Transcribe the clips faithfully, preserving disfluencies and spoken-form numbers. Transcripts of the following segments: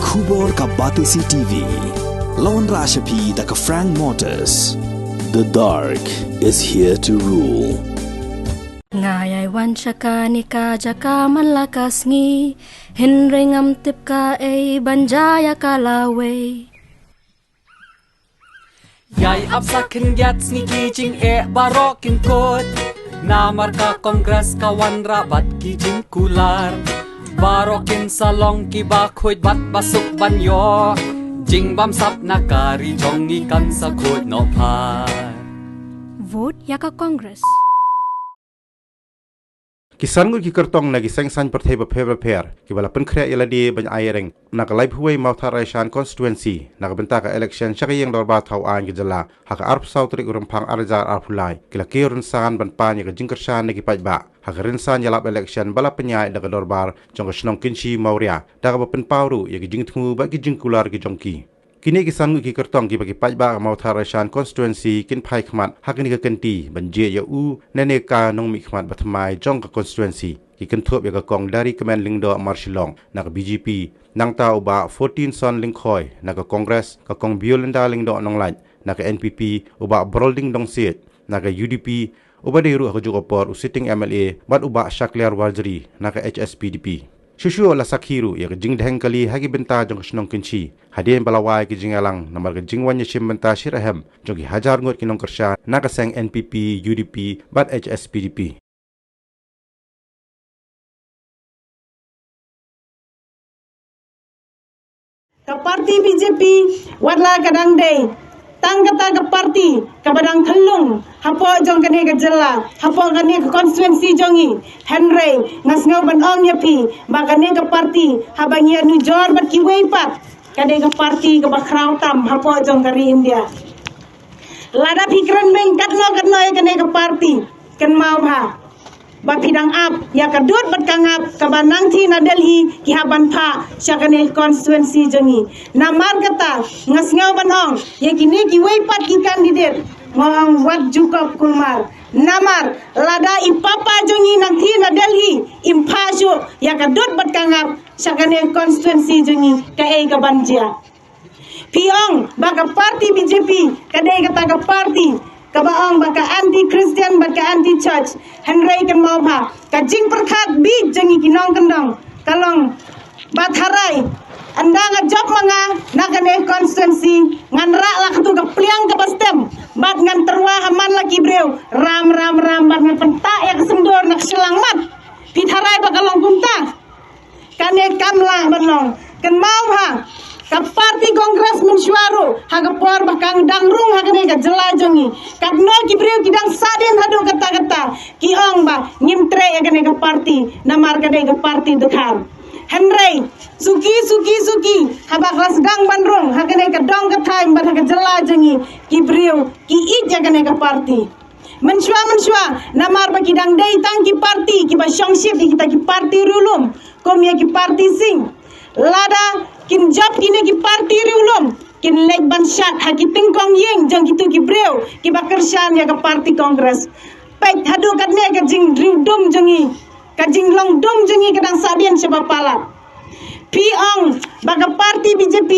Khubor ka Batesi T V. Lawan Rashapi da ka Frank Motors. The dark is here to rule. Nga ïai wan sha kane ka jaka man la ka sngi, hynrei ngam tip kaei ban jia ïa ka lawei. Ïai ap sa khyndiat sngi ki jingeh baroh kin kut. Namar ka Congress ka wanrah bad ki jingkular. Baroh kin sa long kiba khuid bad ba suk ban ïoh jingbamsap na ka ri jong ngi kan sa khuid noh pat. Vote ïa ka Congress. Ki san ngut ki kyrtong na ki seng saiñ pyrthei bapher bapher kiba la pynkhreh ïa lade ban ai ïaring na ka laiphew wei Mawthadraishan constituency na ka bynta ka election sha ka ïing dorbar thaw aiñ ka jylla ha ka arphew saw tarik u Rymphang ar hajar arphew lai ki la kiew rynsan ban pan ïa ka jingkyrshan na ki paidbah ha ka rynsan ïalap election ba la pynïaid da ka dorbar jong ka shnong Kynshi Mawria, da kaba pynpaw ruh ïa ki jingthmu bad ki jingkular ki jong ki. Kine ki san ngut ki kyrtong kiba ki paidbah ka Mawthadraishan constituency kin phai khmat ha kane ka kynti ban jied ïa u ne ne ka nongmihkhmat ba thymmai jong ka constituency. Ki kynthup ïa ka Kong Darikmen Lyngdoh Marshillong na ka B J P, nangta u Bah Fortinson Lyngkhoi na ka Congress, ka Kong Violenda Lyngdoh Nonglait na ka N P P, u Bah Brolding Dongsiej na ka U D P, uba dei ruh ha kajuh ka por u sitting M L A, bad u Bah Shakliar Warjri na ka H S P D P. Shuh shuh la sakhi ruh ïa ka jingdheng kali ha ki bynta jong ka shnong Kynshi hadien ba la wai ki jingïalang namar ka jingwan ïashim bynta shitrhem jong ki hajar ngut ki nongkyrshan na ka seng N P P, U D P bad H S P D P. Ka parti B J P, wat la ka dang dei tang kata ka parti kaba dang khyllung hapoh jong kane ka jylla, hapoh kane ka constituency jong ngi. Hynrei nga sngew ban ong ïa phi ba kane ka parti, haba ngi ïanujor bad kiwei pat, ka dei ka parti kaba khraw tam hapoh jong ka ri India. Lada phi kren beiñ katno katno ïa kane ka parti, kynmaw bha ba phi dang ap ïa ka dud bad ka ngap kaba nangthie na Delhi ki hap ban phah sha kane ka constituency jong ngi. Namar kata nga sngew ban ong ïa kine kiwei pat ki candidate, nga ong wat ju kop kulmar. Namar lada i papa jong ngi nangthie na Delhi im phah shuh ïa ka dud bad ka ngap sha kane ka constituency jong ngi, kaei kaban jia? Phi ong ba ka parti B J P ka dei kata ka parti kaba ong ba ka anti Christian bad ka anti church. Hynrei kynmaw bha, ka jingpyrkhat bieit jong ngi ki nongkyndong ka long ba tharai ynda nga jop ma nga na kane ka constituency, ngan rah la katu ka pliang kaba stem bad ngan tyrwa ha man la ki briew ram ram ram bad ngan pyntah ïa ka symdur na ka shyllangmat. Phi tharai ba ka long kumta? Kane kam lah ban long. Kynmaw bha, ka parti Congress mynshuwa ruh ha ka por ba ka dang rung ha kane ka jylla jong ngi, katno ki briew ki dang sahdien haduh katta katta, ki ong ba ngim treh ïa kane ka parti namar ka dei ka parti dkhar. Hynrei suki suki suki, haba ka la sdang ban rung ha kane ka dong ka thaiñ bad ha ka jylla jong ngi, ki briew ki ïeit ïa kane ka parti. Mynshuwa mynshuwa, namar ba ki dang dei tang ki parti kiba shongshit ïa kita ki parti riewlum, kum ïa ki parti sing. Lada kin jop kine ki parti riewlum, kin leit ban shad ha ki tyngkong ïing jong kitu ki briew kiba kyrshan ïa ka parti Congress. Peit haduh katne ka jingriewdum jong ngi, ka jinglong dum jong ngi ka dang sahdien shaba palat. Phi ong ba ka parti B J P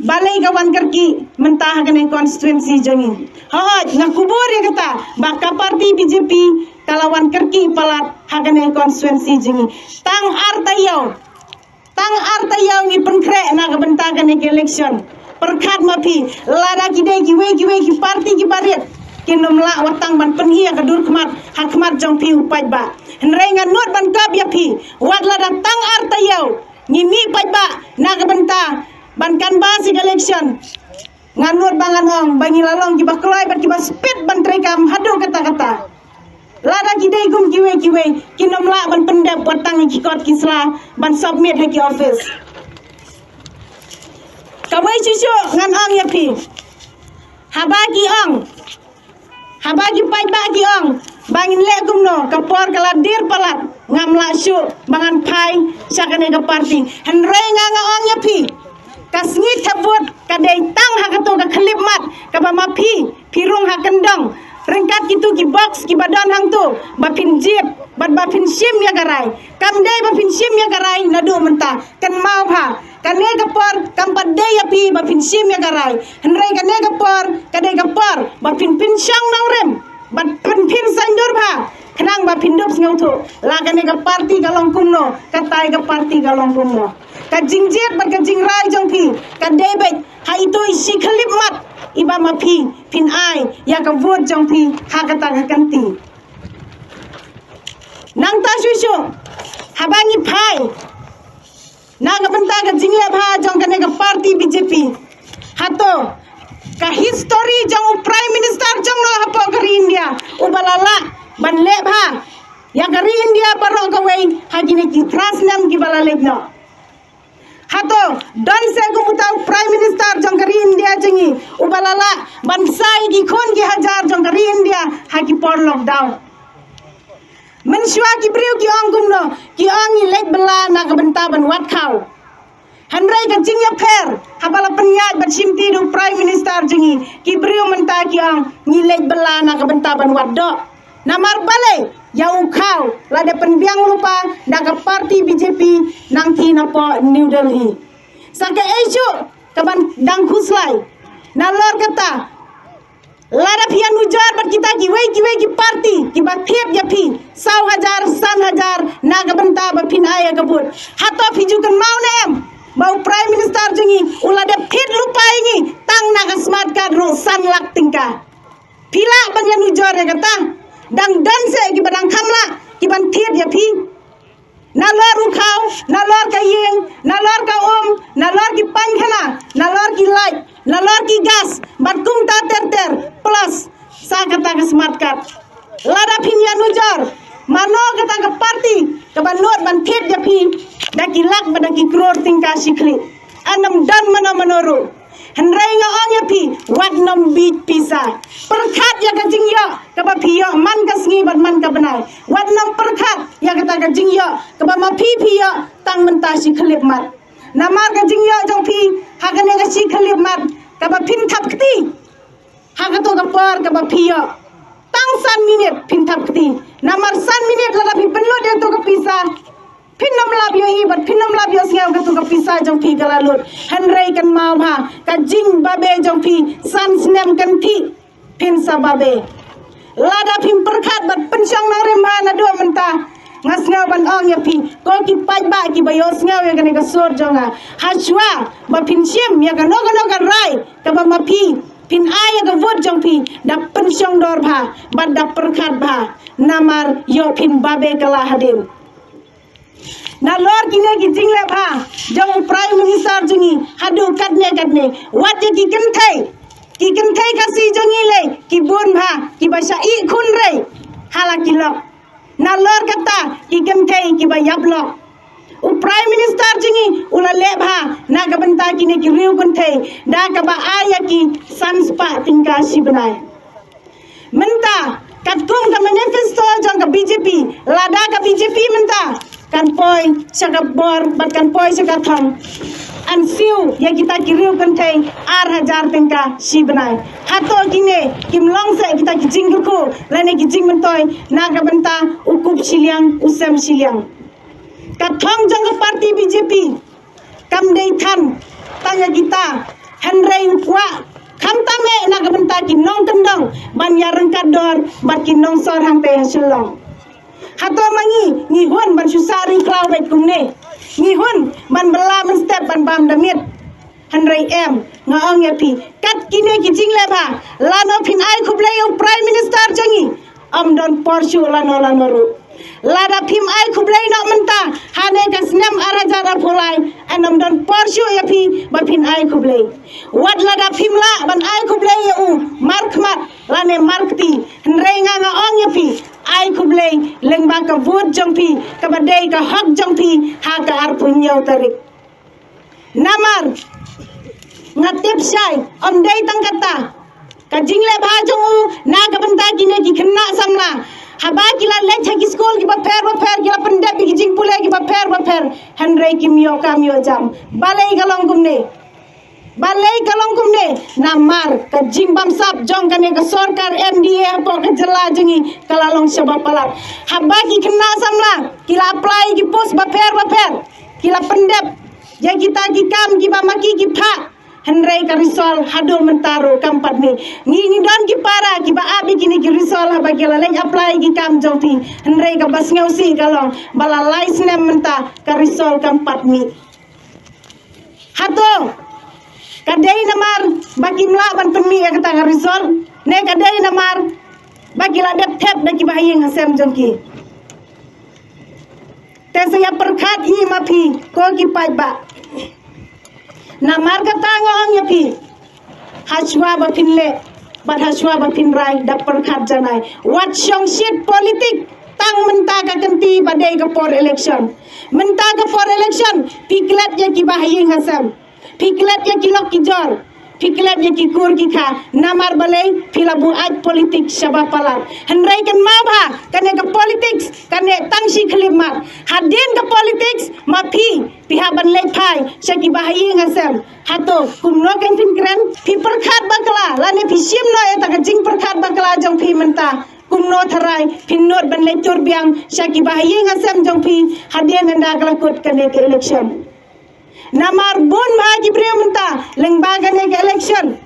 balei ka wan kyrkieh mynta ha kane ka constituency jong ngi? Hooid, nga kubur ïa kata ba ka parti B J P ka la wan kyrkieh palat ha kane ka constituency jong ngi. Tang ar taïew, tang ar taïew ngi pynkhreh na ka bynta kane ka election. Pyrkhat ma phi, lada ki dei kiwei kiwei ki parti kiba rit, kin ym lah wat tang ban pyni ïa ka dur khmat ha khmat jong phi u paidbah. Hynrei nga nud ban kop ïa phi, wat lada tang ar taïew ngi mih paidbah na ka bynta ban canvass ïa ka election, nga nud ba ngan ong ba ngi la long kiba kloi bad kiba spit ban treikam haduh katta katta. Lada ki dei kum kiwei kiwei, kin ym lah ban pyndep wat tang ïa ki kot ki sla ban submit ha ki office. Kawei shuh shuh ngan ong ïa phi, haba ki ong, haba ki paidbah ki ong ba ngin leh kumno, ka por ka la dier palat, ngam lah shuh ba ngan phai sha kane ka parti. Hynrei nga nga ong ïa phi, ka sngi thep vote ka dei tang ha kato ka khyllipmat kaba ma phi phi rung ha kyndong ryngkat kitu ki box kiba don hangto ba phin jied Bad ba phin shim ïa ka rai. Kam dei ba phin shim ïa ka rai naduh mynta. Kynmaw bha. Kane ka por kam pat dei ïa phi ba phin shim ïa ka rai. Hynrei kane ka por ka dei ka por ba phin pynshong nongrim. Bad phin pynsaindur bha. Khnang ba phin dup sngewthuh. La kane ka parti ka long kumno. Katai ka parti ka long kumno. Ka jingjied bad ka jingrai jong phi. Ka dei beit. Ha ito i shi khyllipmat. Iba ma phi. Phin ai. Ïa ka vote jong phi. Ha kata ka kynti. Nangta shuh shuh, haba ngi phai na ka bynta ka jingleh bha jong kane ka parti B J P. Hato ka history jong u Prime Minister jong no hapoh ka ri India uba la lah ban leh bha ïa ka ri India baroh kawei ha kine ki phra snem kiba la leit noh. Hato don se kum uta u Prime Minister jong ka ri India jong ngi uba la lah ban sa ïa ki khun ki hajar jong ka ri India ha ki por lockdown. Mynshuwa ki briew ki ong kumno, ki ong ngi leit bylla na ka bynta ban wad khaw. Hynrei ka jingïapher haba la pynïaid bad shimti da u Prime Minister jong ngi, ki briew mynta ki ong ngi leit bylla na ka bynta ban wad doh. Namar balei ïa u khaw la dep pynbiang lypa da ka parti B J P nangta napoh New Delhi. Sa kaei shuh kaban dang khuslai. Nalor kata, lada phi ïanujor bad kita kiwei kiwei ki parti kiba thied ïa phi saw hajar, san hajar na ka bynta ba phin ai ïa ka vote. Hato phi ju kynmaw ne em ba u Prime Minister jong ngi u la dep thied lypa ïa ngi tang na ka smart card ruh san lak tyngka. Phi lah ban ïanujor ïa kata. Dang don se kiba dang kham lah kiban thied ïa phi. Nalor u khaw, nalor ka ïing, nalor ka um, nalor ki painkhana, nalor ki light, nalor ki gas, bad kumta ter ter, plus sa kata ka smart card. Lada phin ïanujor, mano kata ka parti kaba nud ban thied ïa phi da ki lak bad da ki klur tyngka shi khlieh. Ym don mano mano ruh. Hynrei nga ong ïa phi, wat nym bieit pisa. Pyrkhat ïa ka jingïoh kaba phi ïoh man ka sngi bad man ka bnai. Wat nym pyrkhat ïa kata ka jingïoh kaba ma phi phi ïoh tang mynta shi khyllipmat. Namar ka jingïoh jong phi ha kane ka shi khyllipmat kaba phin thap kti ha kato ka por kaba phi ïoh tang san minit phin thap kti. Namar san minit lada phi pynlut ïa kato ka pisa, phin nym lap ïohi bad phin nym lap ïohsngew kato ka pisa jong phi ka la lut. Hynrei kynmaw bha, ka jingbabe jong phi san snem kynthih phin sa babe. Lada phim pyrkhat bad pynshong nongrim bha naduh mynta, nga sngew ban ong ïa phi, ko ki paidbah kiba ïohsngew ïa kane ka sur jong nga, ha shuwa ba phin shim ïa kano kano ka rai kaba ma phi, phin ai ïa ka vote jong phi da pynshong dor bha bad da pyrkhat bha. Namar ïoh phin babe ka la hadien. Nalor kine ki jingleh bha jong u Prime Minister jong ngi haduh katne katne, wat ïa ki kynthei, ki kynthei Khasi jong ngi lei ki bun bha kiba shah ïeh khun rei ha la ki lok. Nalor kata ki kynthei kiba ïap lok, u Prime Minister jong ngi u la leh bha na ka bynta kine ki riew kynthei da kaba ai ïa ki san spah tyngka shi bnai. Mynta katkum ka manifesto jong ka B J P, lada ka B J P mynta kan poi sha ka bor bad kan poi sha ka thong, yn siew ïa kita ki riew kynthei ar hajar tyngka shi bnai. Hato kine kim long se kita ki jingkyrkhu lane ki jingmyntoi na ka bynta u kup shiliang u sem shiliang? Ka thong jong ka parti B J P kam dei than tang ïa kita, hynrei u kwah khamtam eh na ka bynta ki nongkyndong ban ïaryngkat dor bad ki nongsor hangtei ha Shillong. Hato ma ngi ngi hun ban shu sah ri khlaw beit kumne? Ngi hun ban bylla mynstep ban bam da miet? Hynrei em, nga ong ïa phi, kat kine ki jingleh bha, lano phin ai khublei ïa u Prime Minister jong ngi? Ym don por shuh lano lano ruh. Lada phim ai khublei noh mynta ha ne ka snem ar hajar arphew lai, yn ym don por shuh ïa phi ba phin ai khublei. Wat lada phim lah ban ai khublei ïa u markhmat lane markti, hynrei nga nga ong ïa phi, ai khublei lyngba ka vote jong phi kaba dei ka hok jong phi ha ka arphew hynñiew tarik. Namar nga tip shai, ym dei tang kata ka jingleh bha jong u na ka bynta kine ki khynnah samla, haba ki la leit ha ki skul kiba pher ba pher, ki la pyndep ïa ki jingpule kiba pher ba pher, hynrei kim ïoh kam ïoh jam. Balei ka long kumne? Balei ka long kumne? Namar ka jingbamsap jong kane ka sorkar M D A hapoh ka jylla jong ngi ka la long shaba palat. Haba ki khynnah samla ki la apply ki post bapher bapher, ki la pyndep ïa kita ki kam kiba ma ki ki phah. Hynrei ka result haduh mynta ruh kam pat mih. Ngi ngi don ki para kiba ap ïa kine ki result haba ki la leit apply ki kam jong phi. Hynrei kaba sngewsih ka long ba la lai snem mynta ka result kam pat mih. Hato ka dei namar ba kim lah ban pynmih ïa kata ka result, ne ka dei namar ba ki la dep thep da kiba ha ïing ha sem jong ki? Te sa ïa pyrkhat hi ma phi ko ki paidbah. Namar kata nga ong ïa phi, hashwa ba phin leh bad hashwa ba phin rai, da pyrkhat janai. Wat shongshit politik tang mynta ka kynti ba dei ka por election. Mynta ka por election phi klet ïa kiba ha ïing ha sem, phi klet ïa ki lok ki jor, phi klet ïa ki kur ki kha. Namar balei? Phi la buaid politik shaba palat. Hynrei kynmaw bha, kane ka politiks kane tang shi khyllipmat. Hadien ka politiks ma phi phi hap ban leit phai sha kiba ha ïing ha sem. Hato kumno kan phin kren? Phi pyrkhat bakla lane phi shim noh ïa ta ka jingpyrkhat bakla jong phi mynta? Kumno tharai phin nud ban leit tur biang sha kiba ha ïing ha sem jong phi hadien ynda ka la kut kane ka election? Namar bun bha ki briew mynta lyngba kane ka election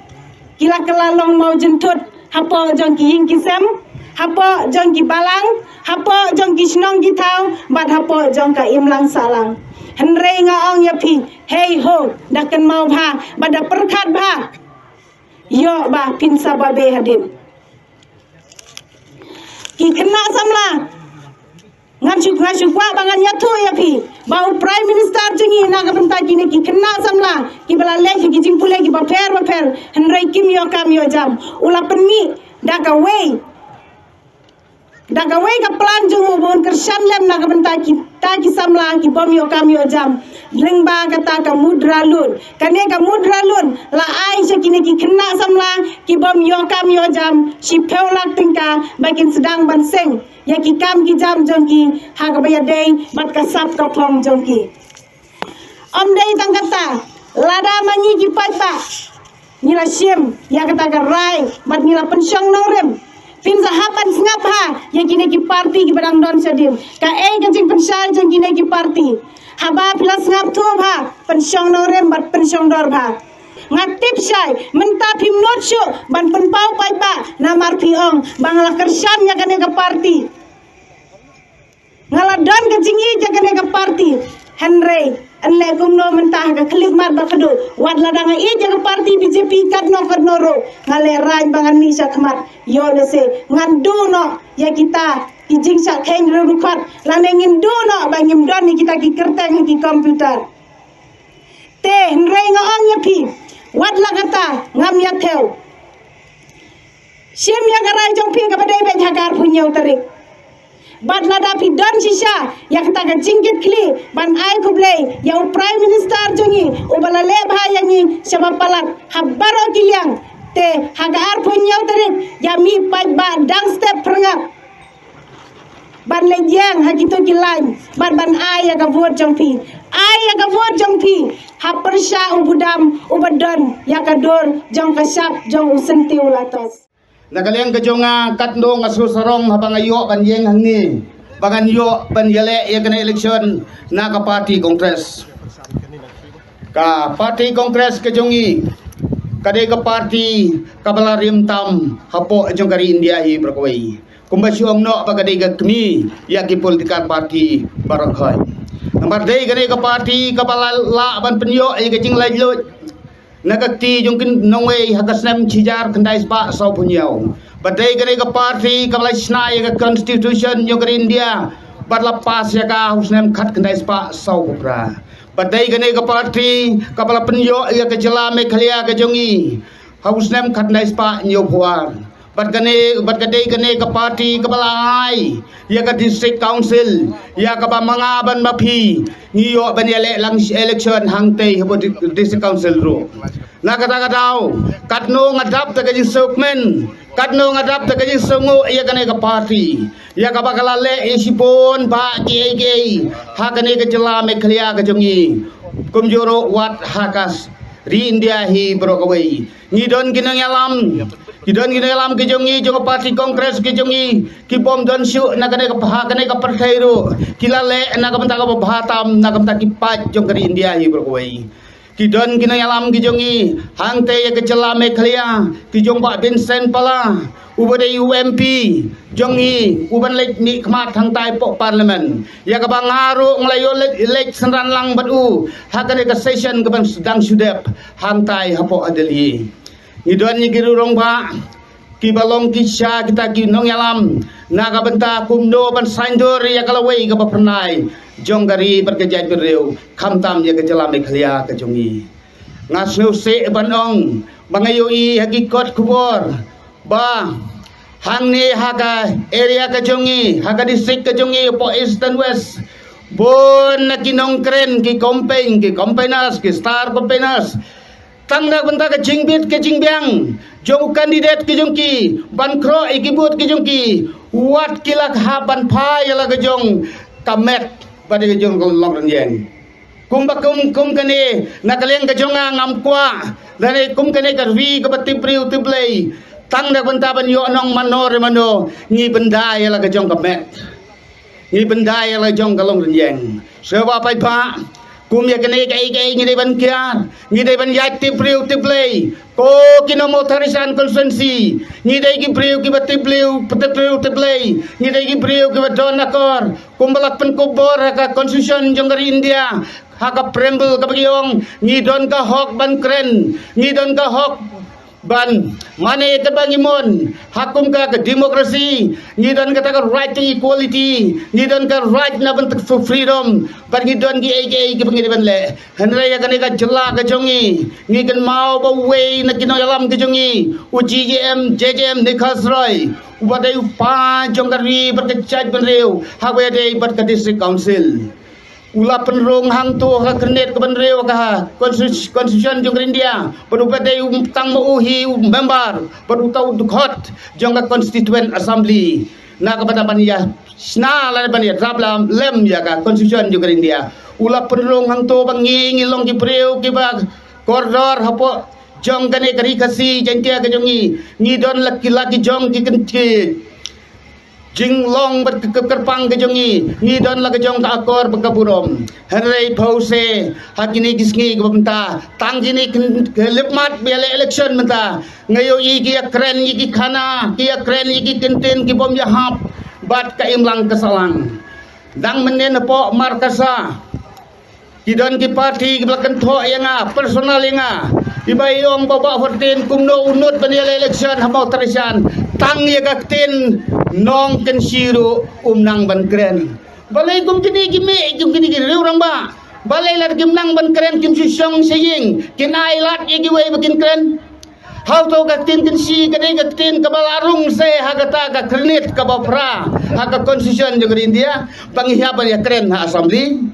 ki la kylla long mawjynthut hapoh jong ki ïing ki sem, hapoh jong ki balang, hapoh jong ki shnong ki thaw bad hapoh jong ka imlang sahlang. Hynrei nga ong ïa phi, hei ho, da kynmaw bha bad da pyrkhat bha. Ïoh ba phin sa babe hadien. Ki khynnah samla, ngan shu, ngan shu kwah ba ngan ïathuh ïa phi ba u Prime Minister jong ngi na ka bynta kine ki khynnah samla kiba la leh ki jingpule kiba pher bapher, hynrei kim ïoh kam ïoh jam, u la pynmih da kawei, da kawei ka plan jong u ba un kyrshan lem na ka bynta kita ki samla ki bym ïoh kam ïoh jam lyngba kata ka mudra loan. Kane ka mudra loan la ai sha kine ki khynnah samla ki bym ïoh kam ïoh jam shiphew lak tyngka ba kin sdang ban seng ïa ki kam ki jam jong ki ha kaba ïadei bad ka sap ka phong jong ki. Ym dei tang kata, lada ma ngi ki paidbah ngi la shim ïa kata ka rai bad ngi la pynshong nongrim, phin sa hap ban sngap ha ïa kine ki parti kiba dang don shadien. Kaei ka jingpynshai jong kine ki parti? Haba phi la sngap thuh bha, pynshong nongrim bad pynshong dor bha. Nga tip shai mynta phim nud shuh ban pynpaw paidbah namar phi ong ba nga la kyrshan ïa kane ka parti. Nga la don ka jingïeit ïa kane ka parti. Hynrei yn leh kumno mynta ha ka khyllipmat ba kduh? Wat lada nga ïeit ïa ka parti B J P katno katno ruh, nga leh rain ba ngan mih sha khmat. Ïoh lehse ngan duh noh ïa kita ki jingshah kheiñ riewdukot lane ngin duh noh ba ngim don ïa kita ki kyrteng ha ki computer. Te hynrei nga ong ïa phi, wat la kata ngam ïa thew. Shim ïa ka rai jong phi kaba dei beit ha ka arphew hynñiew tarik. Bad lada phi don shisha ïa kata ka jingkit khlieh ban ai khublei ïa u Prime Minister jong ngi uba la leh bha ïa ngi shaba palat ha baroh ki liang, te ha ka arphew hynñiew tarik ïa mih paidbah dang step pyrngap ban leit ïeng ha kito ki lain bad ban ai ïa ka vote jong phi. Ai ïa ka vote jong phi ha pyrshah u budam uba don ïa ka dur jong ka shap jong u syntiew latos. Na ka liang ka jong nga, katno nga sngewsarong haba nga ïoh ban ïeng hangne ba ngan ïoh ban ïaleh ïa kane election na ka party Congress. Ka party Congress ka jong ngi ka dei ka party kaba la rim tam hapoh jong ka ri India hi baroh kawei. Kumba shu ong noh ba ka dei ka kmie ïa ki political party baroh kawei. Namar dei ka dei ka party kaba la lah ban pynïoh ïa ka jinglaitluid na ka kti jong ki nongwei ha ka snem shi hajar khyndai spah sawphew hynñiew. Bad dei ka dei ka party kaba la shna ïa ka constitution jong ka ri India bad la pass ïa ka ha u snem khatkhyndai spah sawphew phra. Bad dei ka dei ka party kaba la pynïoh ïa ka jylla Meghalaya ka jong ngi ha u snem khatkhyndai spah hynñiewphew ar. Bad kane, bad ka dei kane ka party kaba la ai ïa ka district council ïa kaba ma nga bad ma phi ngi ïoh ban ïaleh lang election hangtei hapoh di-, district council ruh. Na kata ka daw katno nga dap da ka jingsngewkmen, katno nga dap da ka jingsngewnguh ïa kane ka party ïa kaba ka la leh ïa shibun bah kiei kiei ha kane ka jylla Meghalaya ka jong ngi. Kumjuh ruh wat ha ka s-, ri India hi baroh kawei. Ngi don ki nongïalam, ki don ki nongïalam ki jong ngi jong ka party Congress ki jong ngi, ki bym don shuh na kane ka pha kane ka pyrthei ruh, ki la leh na ka bynta kaba bha tam na ka bynta ki paid jong ka ri India hi baroh kawei. Ki don ki nongïalam ki jong ngi hangtei ïa ka jylla Meghalaya, ki jong Bah Vincent Pala, uba dei u M P jong ngi, uban leit mihkhmat hangtai hapoh Parliament, ïa kaba nga ruh nga la ïoh leit, leit synran lang bad u ha kane ka session kaban dang shu dep hangtai hapoh Delhi. Ngi don ïa ki rangbah kiba long ki sha kita ki nongïalam na ka bynta kumno ban saiñdur ïa ka lawei kaba phyrnai jong ka ri bad ka jaitbynriew, khamtam ïa ka jylla Meghalaya ka jong ngi. Nga sngewsih ban ong ba nga ïohi ha ki kot khubor ba hangne ha ka area ka jong ngi, ha ka district ka jong ngi, hapoh East and West, bun na ki nongkren, ki campaign, ki campaigners, ki star campaigners, tang na ka bynta ka jingbit ka jingbiang jong u candidate ki jong ki, ban khroh ïa ki vote ki jong ki, wat ki la hap ban phai ïa la ka jong ka met bad ïa ka jong ka longrynïeng. Kumba kum, kum kane, na ka liang ka jong nga ngam kwah lane kum kane ka ri kaba tip briew tip Blei, tang na ka bynta ban ïoh nong mano re mano, ngi pynda ïa la ka jong ka met, ngi pynda ïa la ka jong ka longrynïeng. Sngewbha paidbah, kum ïa kane kaei kaei ngi dei ban kiar, ngi dei ban ïaid tip briew tip Blei. Ko ki nong Mawthadraishan constituency, ngi dei ki briew kiba tip briew, tip briew tip Blei, ngi dei ki briew kiba don akor. Kumba la pynkup bor ha ka constitution jong ka ri India, ha ka preamble kaba ki ong, ngi don ka hok ban kren, ngi don ka hok ban mane kaba ngi mon, ha kum ka, ka democracy, ngi don kata ka right to equality, ngi don ka right na bynta ka freedom, bad ngi don kiei kiei kiba ngi dei ban leh. Hynrei ïa kane ka jylla ka jong ngi, ngi kynmaw ba uwei na ki nongïalam ka jong ngi, u G J M, J J M Nichols Roy, uba dei u pa jong ka ri bad ka jaitbynriew, ha kaba ïadei bad ka District Council, u la pynrung hangto ha ka khyrnit kaba hynriew ka constitu-, constitution jong ka India, bad uba dei u tang ma u hi u member, bad uta u dkhot jong ka Constituent Assembly, na ka bynta ban ïa shna lane ban ïa drap lem ïa ka constitution jong ka India. U la pynrung hangto ba ngi, ngi long ki briew kiba kordor hapoh jong kane ka ri Khasi Jaiñtia ka jong ngi, ngi don la ki, la ki jong ki kynti jinglong bad ka, ka kyrpang ka jong ngi, ngi don la ka jong ka akor bad ka burom. Hynrei phewse ha kine ki sngi kiba mynta, tang kine ki, ki lipmat ba ïa leh election mynta, nga ïohi ki ïa kren ïa ki khana, ki ïa kren ïa ki kyntien ki bym ïahap bad ka imlang ka sahlang. Dang mynnin hapoh Markasa, ki don ki party kiba la kynthoh ïa nga, personal ïa nga, kiba ong ba Bah Fortin kumno u nud ban ïa leh election ha Mawthadraishan, tang ïa ka ktien nongkynshi ruh um nang ban kren. Balei kum kine ki mih, kum kine ki riew rangbah, balei lada kim nang ban kren kim shu shong sha ïing, kin ai lad ïa kiwei ba kin kren? Hato ka ktien kynshi ka dei ka ktien kaba la rung se ha kata ka khyrnit kaba phra ha ka constitution jong ka India, ba ngi hap ban ïa kren ha assembly?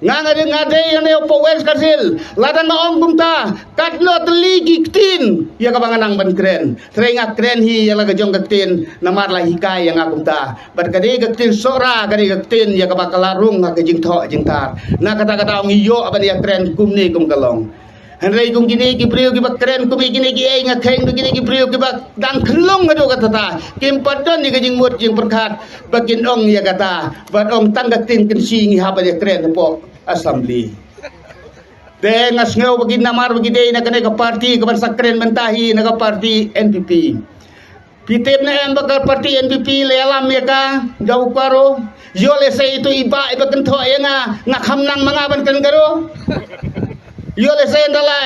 Nga, nga dei, nga dei, nga dei hapoh West Khasi Hills. Lada nga ong kumta, katno tylli ki ktien ïa kaba nga nang ban kren. Hynrei nga kren hi ïa la ka jong ka ktien, namar la hikai ïa nga kumta. Bad ka dei ka ktien Sohra, ka dei ka ktien ïa kaba ka la rung ha ka jingthoh jingtar. Na kata ka daw ngi ïoh ban ïa kren kumne kum ka long. Hynrei kum kine ki briew kiba kren kum kine kiei, nga kheiñ ba kine ki briew kiba dang khyllung haduh katta, kim pat don ïa ka jingmut jingpyrkhat ba kin ong ïa kata, bad ong tang ka ktien kynshi ngi hap ban ïa kren hapoh assembly. Te nga sngew ba ki namar ba ki dei na kane ka party kaban sa kren mynta hi, na ka party N P P. Phi tip ne em ba ka party N P P la ïalam ïa ka da u Garo? Ïoh lehse ito i Bah iba kynthoh ïa nga, nga kham nang ma nga ban kren Garo. Ïoh lehse ynda la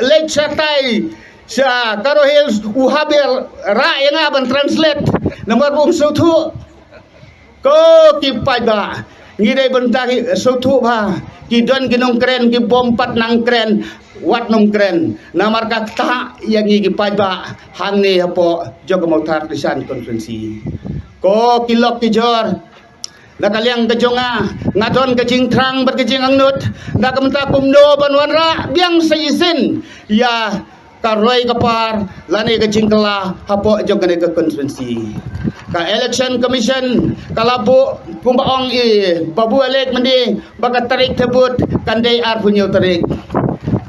leit shatai sha Garo Hills, u hap ban rah ïa nga ban translate namar ba um sngewthuh. Ko ki paidbah, ngi dei ban da ki sngewthuh ba ki don ki nongkren, ki bym pat nang kren, wat nongkren. Namar kata ïa ngi ki paidbah hangne hapoh jong ka Mawthadraishan constituency, ko ki lok ki jor, na ka liang ka jong nga, nga don ka jingthrang bad ka jingangnud na ka bynta kumno ban wanrah biang sa shisien ïa ka roi ka par lane ka jingkylla hapoh jong kane ka constituency. Ka Election Commission ka la buh kumba ong i Babu Alec mynne ba ka tarik thebut kan dei arphew hynñiew tarik.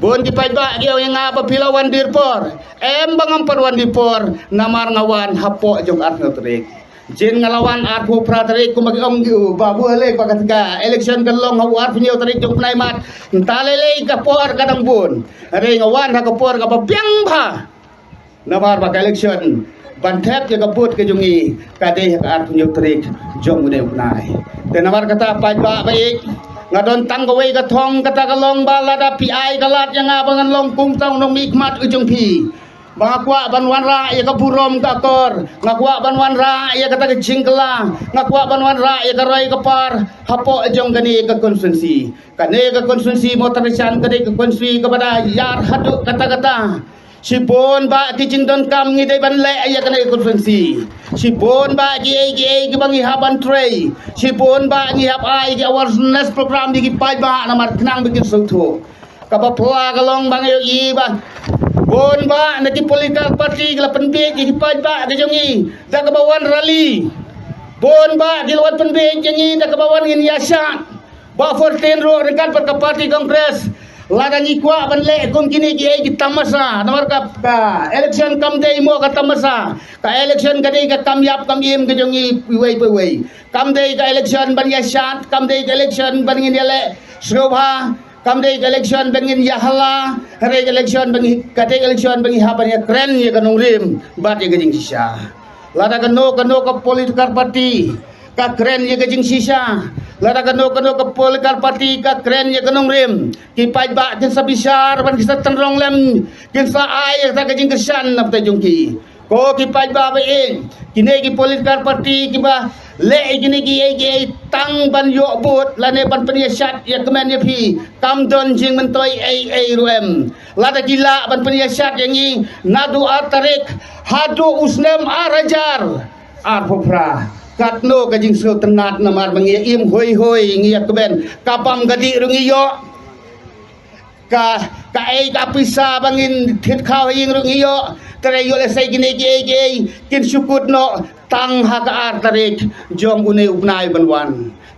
Bun ki paidbah ki ong ïa nga ba phi la wan die por. Em ba ngam pat wan die por, namar nga wan hapoh jong arphew tarik. Jin nga la wan arphew phra tarik kumba ki ong ki u ba bu le ba ka election kan long ha u arphew tarik jong u bnai March. Nta lei lei ka por ka dang bun. Hynrei nga wan ha ka por kaba biang bha. Namar ba ka election ban thep ïa ka vote ka jong ngi ka dei ha ka arphew tarik jong une u bnai. Te namar kata paidbah ba ïeit, nga don tang kawei ka thong, kata ka long ba lada phi ai ka lad ïa nga ba ngan long kum uta u nongmihkhmat u jong phi. Ba nga kwah ban wanrah ïa ka burom ka akor, nga kwah ban wanrah ïa kata ka jingkylla, nga kwah ban wanrah ïa ka roi ka par hapoh jong kane ka constituency. Kane ka constituency Mawthadraishan ka dei ka constituency kaba da ïar haduh katta katta. Shibun bah ki jingdonkam ngi dei ban leh ïa kane ka constituency. Shibun bah kiei kiei kiba ngi hap ban trei. Shibun bah ngi hap ai ki awareness program ïa ki paidbah namar khnang ba kin sngewthuh. Kaba pla ka long ba ngi ïohi ba bun bah na ki political party ki la pynbiej ïa ki paidbah ka jong ngi da kaba wan rally. Bun bah ki la wan pynbiej ïa ngi da kaba wan ngin ïasyat. Bah fourteen ruh ryngkat bad ka party Congress. Lada ngi kwah ban leh kum kine kiei ki tamasa, namar ka, ka election kam dei mo ka tamasa. Ka election ka dei ka kam ïap kam im ka jong ngi iwei pa iwei. Kam dei ka election ban ïasyat, kam dei ka election ban ngin ïaleh sngewbha, kam dei ka election ban ngin ïahala, hynrei ka election ban ngi, ka dei ka election ban ngi hap ban ïakren ïa ka nongrim bad ïa ka jingshisha. Lada kano kano ka political party ka kren ïa ka jingshisha, lada kano kano ka political party ka kren ïa ka nongrim, ki paidbah kin sa bishar bad kin sa tynrong lem, kin sa ai ïa kata ka jingkyrshan na bynta jong ki. Ko ki paidbah ba ïeit, kine ki political party kiba leh ïa kine kiei kiei tang ban ïoh vote lane ban pynïasyat ïa kmen ïa phi, kam don jingmyntoi ei ei ruh em. Lada ki lah ban pynïasyat ïa ngi naduh ar tarik haduh u snem ar hajar arphew phra. Katno ka jingsngewtynnat namar ba ngi ïa im hoi hoi, ngi ïa kmen, ka bam ka dih ruh ngi ïoh. Ka, kaei ka pisa ba ngin thied khaw ha ïing ruh ngi ïoh. Te ïoh lehse kine kiei kiei kin shu kut noh tang ha ka ar tarik jong une u bnai ban wan.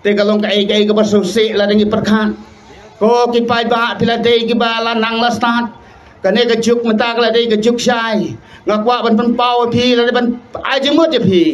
Te ka long kaei kaei kaba sngewsih lada ngi pyrkhat. Ko ki paidbah, phi la dei kiba la nang la stad. Kane ka juk mynta ka la dei ka juk shai. Nga kwah ban pynpaw ïa phi, la dei ban ai jingmut ïa phi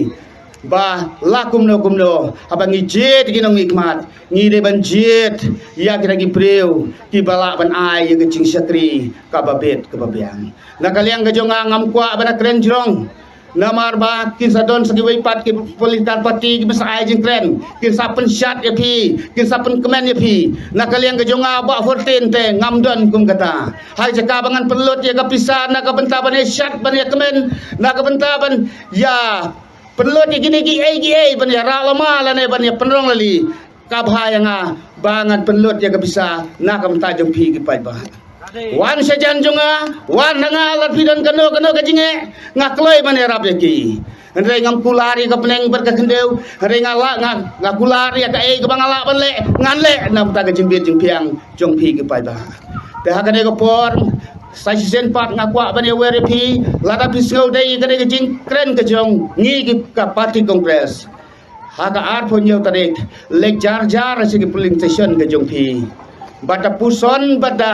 ba la kumno kumno haba ngi jied ki nongmihkhmat, ngi dei ban jied ïa kita ki briew kiba lah ban ai ïa ka jingshakri kaba bit kaba biang. Na ka liang ka jong nga, ngam kwah ban kren jrong. Namar ba kin sa don sa kiwei pat ki political party kiba sa ai jingkren, kin sa pynshad ïa phi, kin sa pynkmen ïa phi. Na ka liang ka jong nga, bah fourteen, te ngam don kum kata. Ha ka jaka ba ngan pynlut ïa ka pisa na ka bynta ban ïa shad, ban ïa kmen, na ka bynta ban ïa pynlut ïa kine kiei kiei, ban ïa rah lama lane ban ïa pynrong lali, ka bha ïa nga ba ngan pynlut ïa ka pisa na ka bynta jong phi ki paidbah. Wan shajan jong nga, wan na nga, lada phi don kano kano ka jingeh, nga kloi ban ïarap ïa ki. Hynrei ngam kular ïa ka bneng bad ka khyndew, hynrei nga lah, nga, nga kular ïa kaei kaba nga lah ban leh, ngan leh na ka bynta ka jingbit jingphiang jong phi ki paidbah. Te ha kane ka por, sa shisien pat nga kwah ban ïawer ïa phi, lada phi sngewdei ïa kane ka jingkren ka jong ngi ki, ka party Congress, ha ka arphew hynñiew tarik, leit jar jar sha ki polling station ka jong phi. Bad da puson, bad da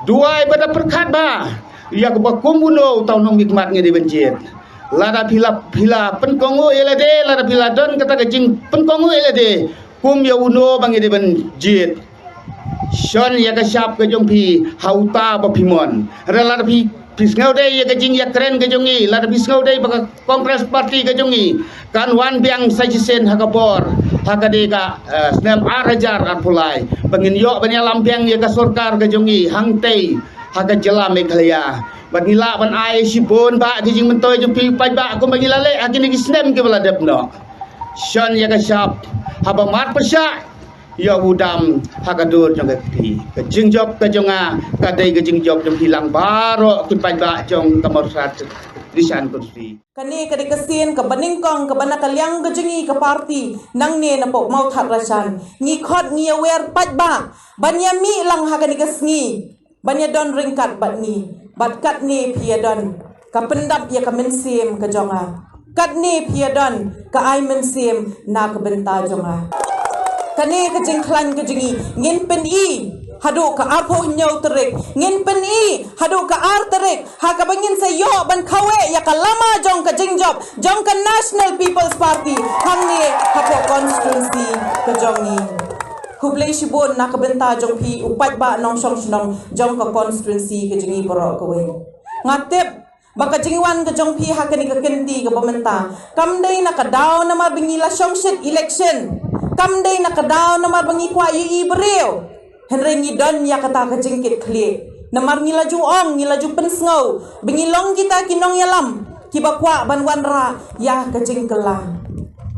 duwai, bad da pyrkhat bha ïa kaba kum uno uta u nongmihkhmat ngi dei ban jied. Lada phi la, phi la pynkohnguh ïa lade, lada phi la don kata ka jingpynkohnguh ïa lade kum ïa uno ba ngi dei ban jied, shon ïa ka shap ka jong phi ha uta ba phi mon. Hynrei lada phi, phi sngewdei ïa ka jingïakren ka jong ngi, lada phi sngewdei ba ka Congress Party ka jong ngi kan wan biang sa shisien ha ka bor, ha ka dei ka, eh, snem ar hajar arphew lai, ba ngin ïoh ban ïalam biang ïa ka sorkar ka jong ngi hangtei ha ka jylla Meghalaya. Bad ngi lah ban ai shibun bah ki jingmyntoi jong phi paidbah kumba ngi la leh ha kine ki snem kiba la dep noh. Shon ïa ka shap, haba mad pyrshah, ïa u dam ha ka dur jong ka kti. Ka jingjop ka jong nga ka dei ka jingjop jong phi lang baroh ki paidbah jong ka Mawthadraishan constituency. Kane ka dei ka sien kaba nyngkong kaba na ka liang ka jong ngi ka party nangne na pok Mawthadraishan, ngi khot, ngi ïawer paidbah ban ïamih lang ha kane ka sngi, ban ïadon ryngkat bad ngi. Bad katne phi ïadon, ka pyndap ïa ka mynsiem ka jong nga. Katne phi ïadon, ka ai mynsiem na ka bynta jong nga. Kane ka jingkhlaiñ ka jong ngi, ngin pyni haduh ka arphew hynñiew tarik, ngin pyni haduh ka ar tarik ha kaba ngin sa ïoh ban khawe ïa ka lama jong ka jingjop jong ka National People's Party hangne hapoh constituency ka jong ngi. Khublei shibun na ka bynta jong phi u paidbah nongshong shnong jong ka constituency ka jong ngi baroh kawei. Nga tip ba ka jingwan ka jong phi ha kane ka kynti kaba mynta kam dei na ka daw namar ba ngi la shong shit election, kam dei na ka daw namar ba ngi kwah ïohi briew. Hynrei ngi don ïa kata ka jingkitkhlieh namar ngi la ju ong, ngi la ju pynsngew ba ngi long kita ki nongïalam kiba kwah ban wanrah ïa ka jingkylla.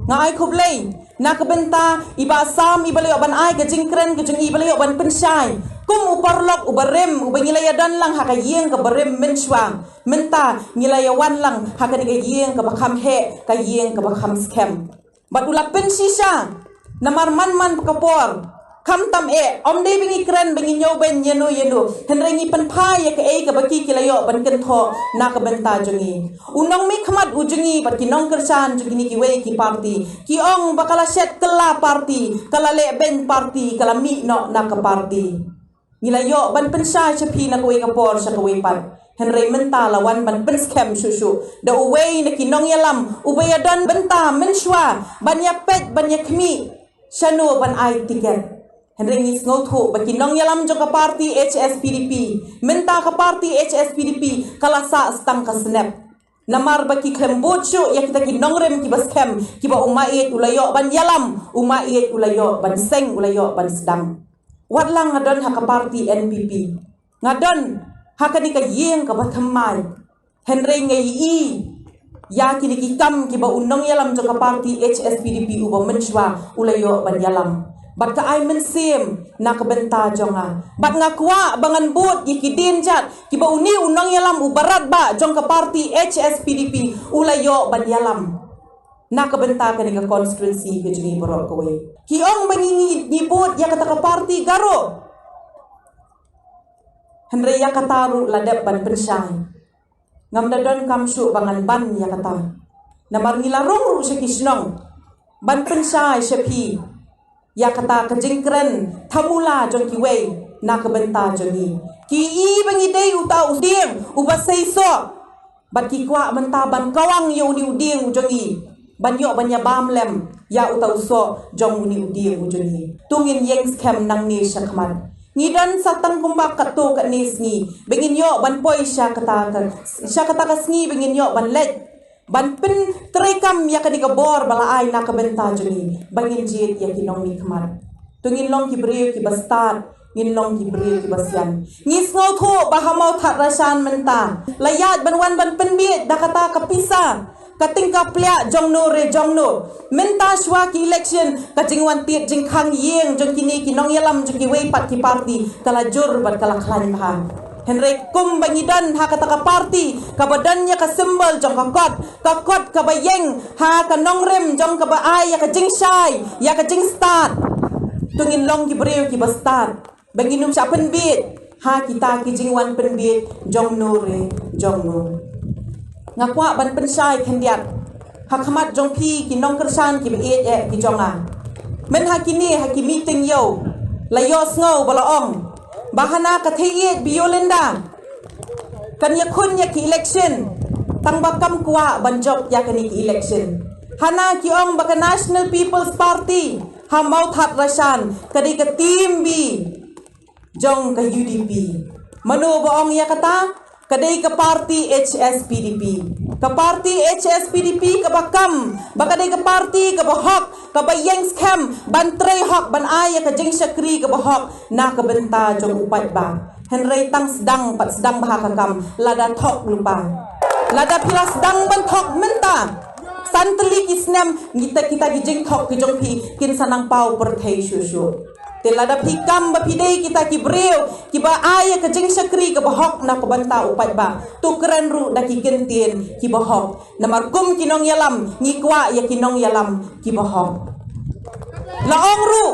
Nga ai khublei na ka bynta i Bah Sam iba la ïoh ban ai ka jingkren ka jong i, iba la ïoh ban pynshai kum u paralok uba rim uba ngi la ïadon lang ha ka ïing kaba rim mynshuwa. Mynta ngi la ïawan lang ha kane ka ïing kaba kham heh, ka ïing kaba kham skhem. Bad u la pynshisha namar man man ka por. Khamtam eh, ym dei ba ngi kren ba ngi ñiew beiñ ïano ïano, hynrei ngi pynphai ïa kaei kaba ki ki la ïoh ban kynthoh na ka bynta jong ngi. U nongmihkhmat u jong ngi bad ki nongkyrshan jong kine kiwei ki party ki ong ba ka la shet kylla party, ka la leh beiñ party, ka la mih noh na ka party. Ngi la ïoh ban pynshai sha phi na kawei ka por sha kawei pat, hynrei mynta la wan ban pynskhem shuh shuh da uwei na ki nongïalam uba ïadon bynta mynshuwa ban ïa peit ban ïa khmih shano ban ai tiket. Hynrei ngi sngewthuh ba ki nongïalam jong ka party H S P D P, mynta ka party H S P D P ka la sah stang ka snep. Namar ba ki khlem bud shuh ïa kita ki nongrim kiba skhem, kiba u Maieit u la ïoh ban ïalam, u Maieit u la ïoh ban seng, u la ïoh ban sdang. Wat la nga don ha ka party N P P, nga don ha kane ka ïing kaba thymmai, hynrei nga ïohi ïa kine ki kam kiba u nongïalam jong ka party H S P D P uba mynshuwa u la ïoh ban ïalam. Bad ka ai mynsiem na ka bynta jong nga. Bad nga kwah ba ngan bud ïa ki dienjat kiba une u nongïalam uba radbah jong ka party H S P D P u la ïoh ban ïalam na ka bynta kane ka constituency ka jong ngi baroh kawei. Ki ong ba ngi, ngi, ngi bud ïa kata ka party Garo. Hynrei ïa kata ruh la dep ban pynshai. Ngam da donkam shuh ba ngan ban ïa kata. Namar ngi la rung ruh sha ki shnong ban pynshai sha phi ïa kata ka jingkren thamula jong kiwei na ka bynta jong ngi. Ki i ba ngi dei uta u dieng uba seisoh, bad ki kwah mynta ban kawang ïa une u dieng u jong ngi ban ïoh ban ïa bam lem ïa uta u soh jong une u dieng u jong ngi. To ngin ïeng skhem nangne shakhmat. Ngi don sa tang kumba katto katne sngi ba ngin ïoh ban poi sha kata ka, sha kata ka sngi ba ngin ïoh ban leit ban pyntreikam ïa kane ka bor ba la ai na ka bynta jong ngi ba ngin jied ïa ki nongmihkhmat. To ngin long ki briew kiba stad, ngin long ki briew kiba sian. Ngi sngewthuh ba ha Mawthadraishan mynta la ïaid ban wan ban pynbiej da kata ka pisa, ka tyngka pliah jongno re jongno. Mynta shuwa ki election ka jingwan tied jingkhang ïing jong kine ki nongïalam jong kiwei pat ki party ka la jur bad ka la khlaiñ bha. Hynrei kumba ngi don ha kata ka party kaba don ïa ka symbol jong ka kot, ka kot kaba ïeng ha ka nongrim jong kaba ai ïa ka jingshai, ïa ka jingstad. To ngin long ki briew kiba stad ba ngin ym shah pynbiej ha kita ki jingwan pynbiej jongno re jongno. Nga kwah ban pynshai khyndiat ha khmat jong phi ki nongkyrshan kiba ïeit eh ki jong nga. Myn ha kine ha ki meeting ïew la ïohsngew ba la ong ba hana ka Theiieit Biolinda kan ïakhun ïa ki election, tang ba kam kwah ban jop ïa kane ki election. Hana ki ong ba ka National People's Party ha Mawthadraishan ka dei ka team B jong ka U D P. Mano ba ong ïa kata? Ka dei ka party H S P D P. Ka party H S P D P kaba kam ba ka dei ka party kaba hok, kaba ïeng skhem ban trei hok, ban ai ïa ka jingshakri kaba hok na ka bynta jong u paidbah. Hynrei tang sdang pat sdang bha ka kam, lada thok lypa, lada phi la sdang ban thok mynta, san tylli ki snem kita, kita ki jingthok ki jong phi kin sa nang paw pyrthei shuh shuh. Te lada phi kam ba phi dei kita ki briew kiba ai ïa ka jingshakri kaba hok na ka bynta u paidbah, to kren ruh da ki kyntien kiba hok. Namar kum ki nongïalam ngi kwah ïa ki nongïalam kiba hok. La ong ruh,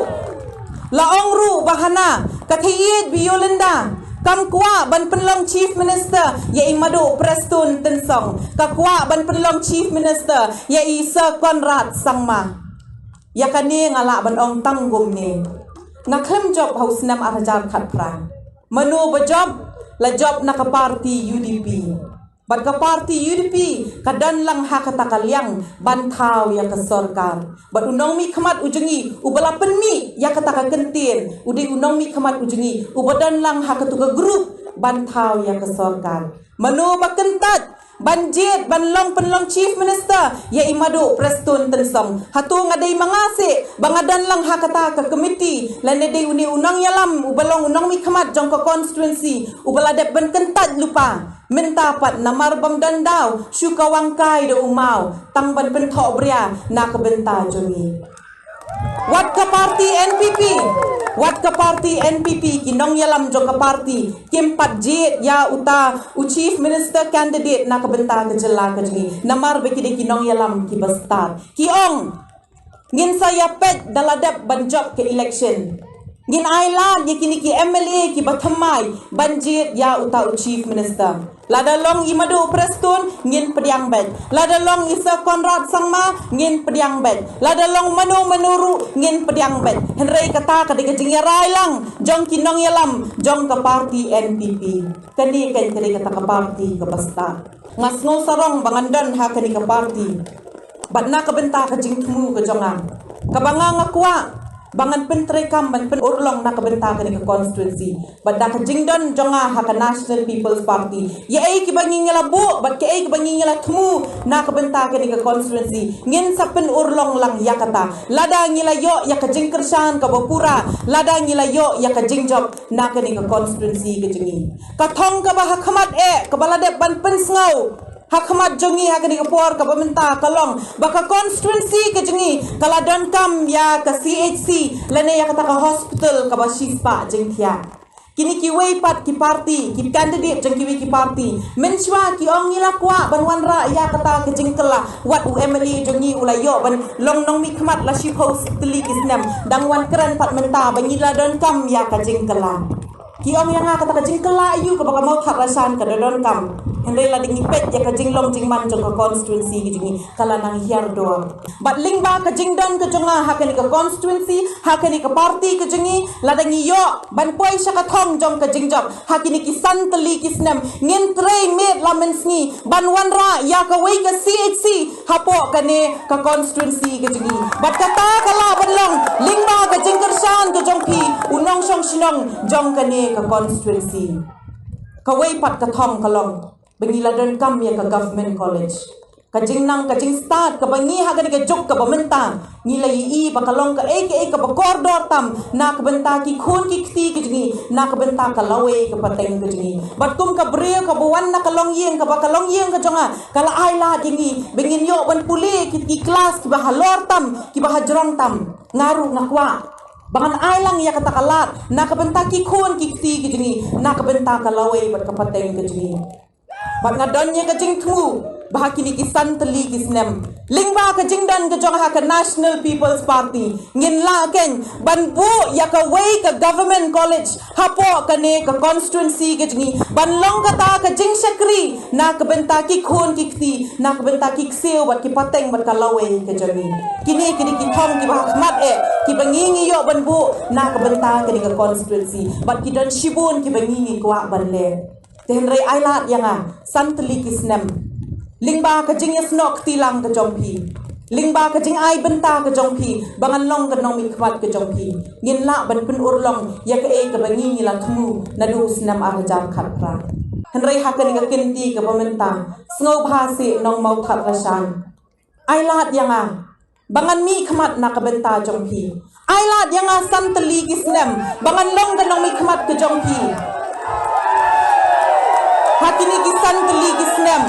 la ong ruh ba hana ka Theiieit Biolinda kam kwah ban pynlong Chief Minister ïa i Maduh Prestone Tynsong, ka kwah ban pynlong Chief Minister ïa i Sir Conrad Sangma. Ïa kane nga lah ban ong tang kumne. Nga khlem jop ha u snem ar hajar khatphra. Mano ba jop? La jop na ka party U D P. Bad ka party U D P ka don lang ha kata ka liang ban thaw ïa ka sorkar. Bad u nongmihkhmat u jong ngi uba la pynmih ïa kata ka kyntien u dei u nongmihkhmat u jong ngi uba don lang ha katu ka group ban thaw ïa ka sorkar. Mano ba kyntait ban jied ban long pynlong Chief Minister ïa i Madu Prestone Tynsong? Hato nga dei ma nga seh ba nga don lang ha kata ka committee lane dei une u nongïalam uba long u nongmihkhmat jong ka constituency uba la dep ban kyntait lypa? Mynta pat namar bym don daw shu kawang kai da u maw tang ban pynthoh bria na ka bynta jong ngi. Wat ka party N P P, wat ka party N P P, ki nongïalam jong ka party kim pat jied ïa uta u Chief Minister candidate na ka bynta ka jylla ka jong ngi. Namar ba ki dei ki nongïalam kiba stad. Ki ong, ngin sa ïa peit da la dep ban jop ka election. Ngin ai lad ïa kine ki M L A kiba thymmai ban jied ïa uta u Chief Minister. Lada long i Madu Prestone ngin pdiang beit. Lada long i Sir Conrad Sangma ngin pdiang beit. Lada long mano mano ruh ngin pdiang beit. Hynrei kata ka dei ka jingïarai lang jong ki nongïalam jong ka party N P P. Kane kan ka dei kata ka party kaba stad. Nga sngew sarong ba ngan don ha kane ka party. Bad na ka bynta ka jingthmu ka jong nga, kaba nga nga kwah ba ngan pyntreikam ban pynurlong na ka bynta kane ka constituency. Bad da ka jingdon jong nga ha ka National People's Party, ïa ei kiba ngi ngi la buh bad kaei kiba ngi ngi la thmu na ka bynta kane ka constituency ngin sa pynurlong lang ïa kata. Lada ngi la ïoh ïa ka jingkyrshan kaba pura, lada ngi la ïoh ïa ka jingjop na kane ka constituency ka jong ngi. Ka thong kaba ha khmat eh kaba la dep ban pynsngew ha khmat jong ngi ha kane ka por kaba mynta ka long ba ka constituency ka jong ngi ka la donkam ïa ka C H C lane ïa kata ka hospital kaba shispah jingthiah. Kine kiwei pat ki party, ki candidate jong kiwei ki party, mynshuwa ki ong ngi la kwah ban wanrah ïa kata ka jingkylla. Wat u M L A jong ngi u la ïoh ban long nongmihkhmat la shiphew tylli ki snem, dang wan kren pat mynta ba ngi la donkam ïa ka jingkylla. Ki ong ïa nga kata ka jingkylla aïu kaba ka Mawthadraishan ka da donkam? Hynrei lada ngi peit ïa ka jinglong jingman jong ka constituency ka jong ngi ka la nang hiar dor. Bad lyngba ka jingdon ka jong nga ha kane ka constituency, ha kane ka party ka jong ngi, lada ngi ïoh ban poi sha ka thong jong ka jingjop ha kine ki san tylli ki snem, ngin trei miet la mynsngi ban wanrah ïa kawei ka C H C hapoh kane ka constituency ka jong ngi. Bad kata ka lah ban long lyngba ka jingkyrshan ka jong phi u nongshong shnong jong kane ka constituency. Kawei pat ka thong ka long ba ngi la donkam ïa ka government college. Ka jingnang ka jingstad kaba ngi ha kane ka juk kaba mynta ngi la ïohi ba ka long kaei kaei kaba kordor tam na ka bynta ki khun ki kti ka jong ngi, na ka bynta ka lawei ka pateng ka jong ngi. Bad kum ka briew kaba wan na ka longïing, kaba ka longïing ka jong nga ka la ai lad ïa ngi ba ngin ïoh ban pule ki, ki klas kiba halor tam, kiba hajrong tam. Nga ruh nga kwah ba ngan ai lang ïa kata ka lad na ka bynta ki khun ki kti ka jong ngi, na ka bynta ka lawei bad ka pateng ka jong ngi. Bad nga don ïa ka jingthmu ba ha kine ki san tylli ki snem, lyngba ka jingdon ka jong nga ha ka National People's Party, ngin lah kein ban buh ïa kawei ka government college hapoh kane ka constituency ka jong ngi, ban long kata ka jingshakri na ka bynta ki khun ki kti, na ka bynta ki ksiew bad ki pateng bad ka lawei ka jong ngi. Kine ki dei ki thong kiba ha khmat eh kiba ngi ngi ïoh ban buh na ka bynta kane ka constituency. Bad ki don shibun kiba ngi ngi kwah ban leh. Te hynrei ai lad ïa nga san tylli ki snem, lyngba ka jingïasnoh kti lang ka jong phi, lyngba ka jingai bynta ka jong phi, ba ngan long ka nongmihkhmat ka jong phi, ngin lah ban pynurlong ïa kaei kaba ngi ngi la thmu naduh u snem ar hajar khatphra. Hynrei ha kane ka kynti kaba mynta, sngewbha seh nong Mawthadraishan, ai lad ïa nga ba ngan mihkhmat na ka bynta jong phi. Ai lad ïa nga san tylli ki snem ba ngan long ka nongmihkhmat ka jong phi. Ha kine ki san tylli ki snem,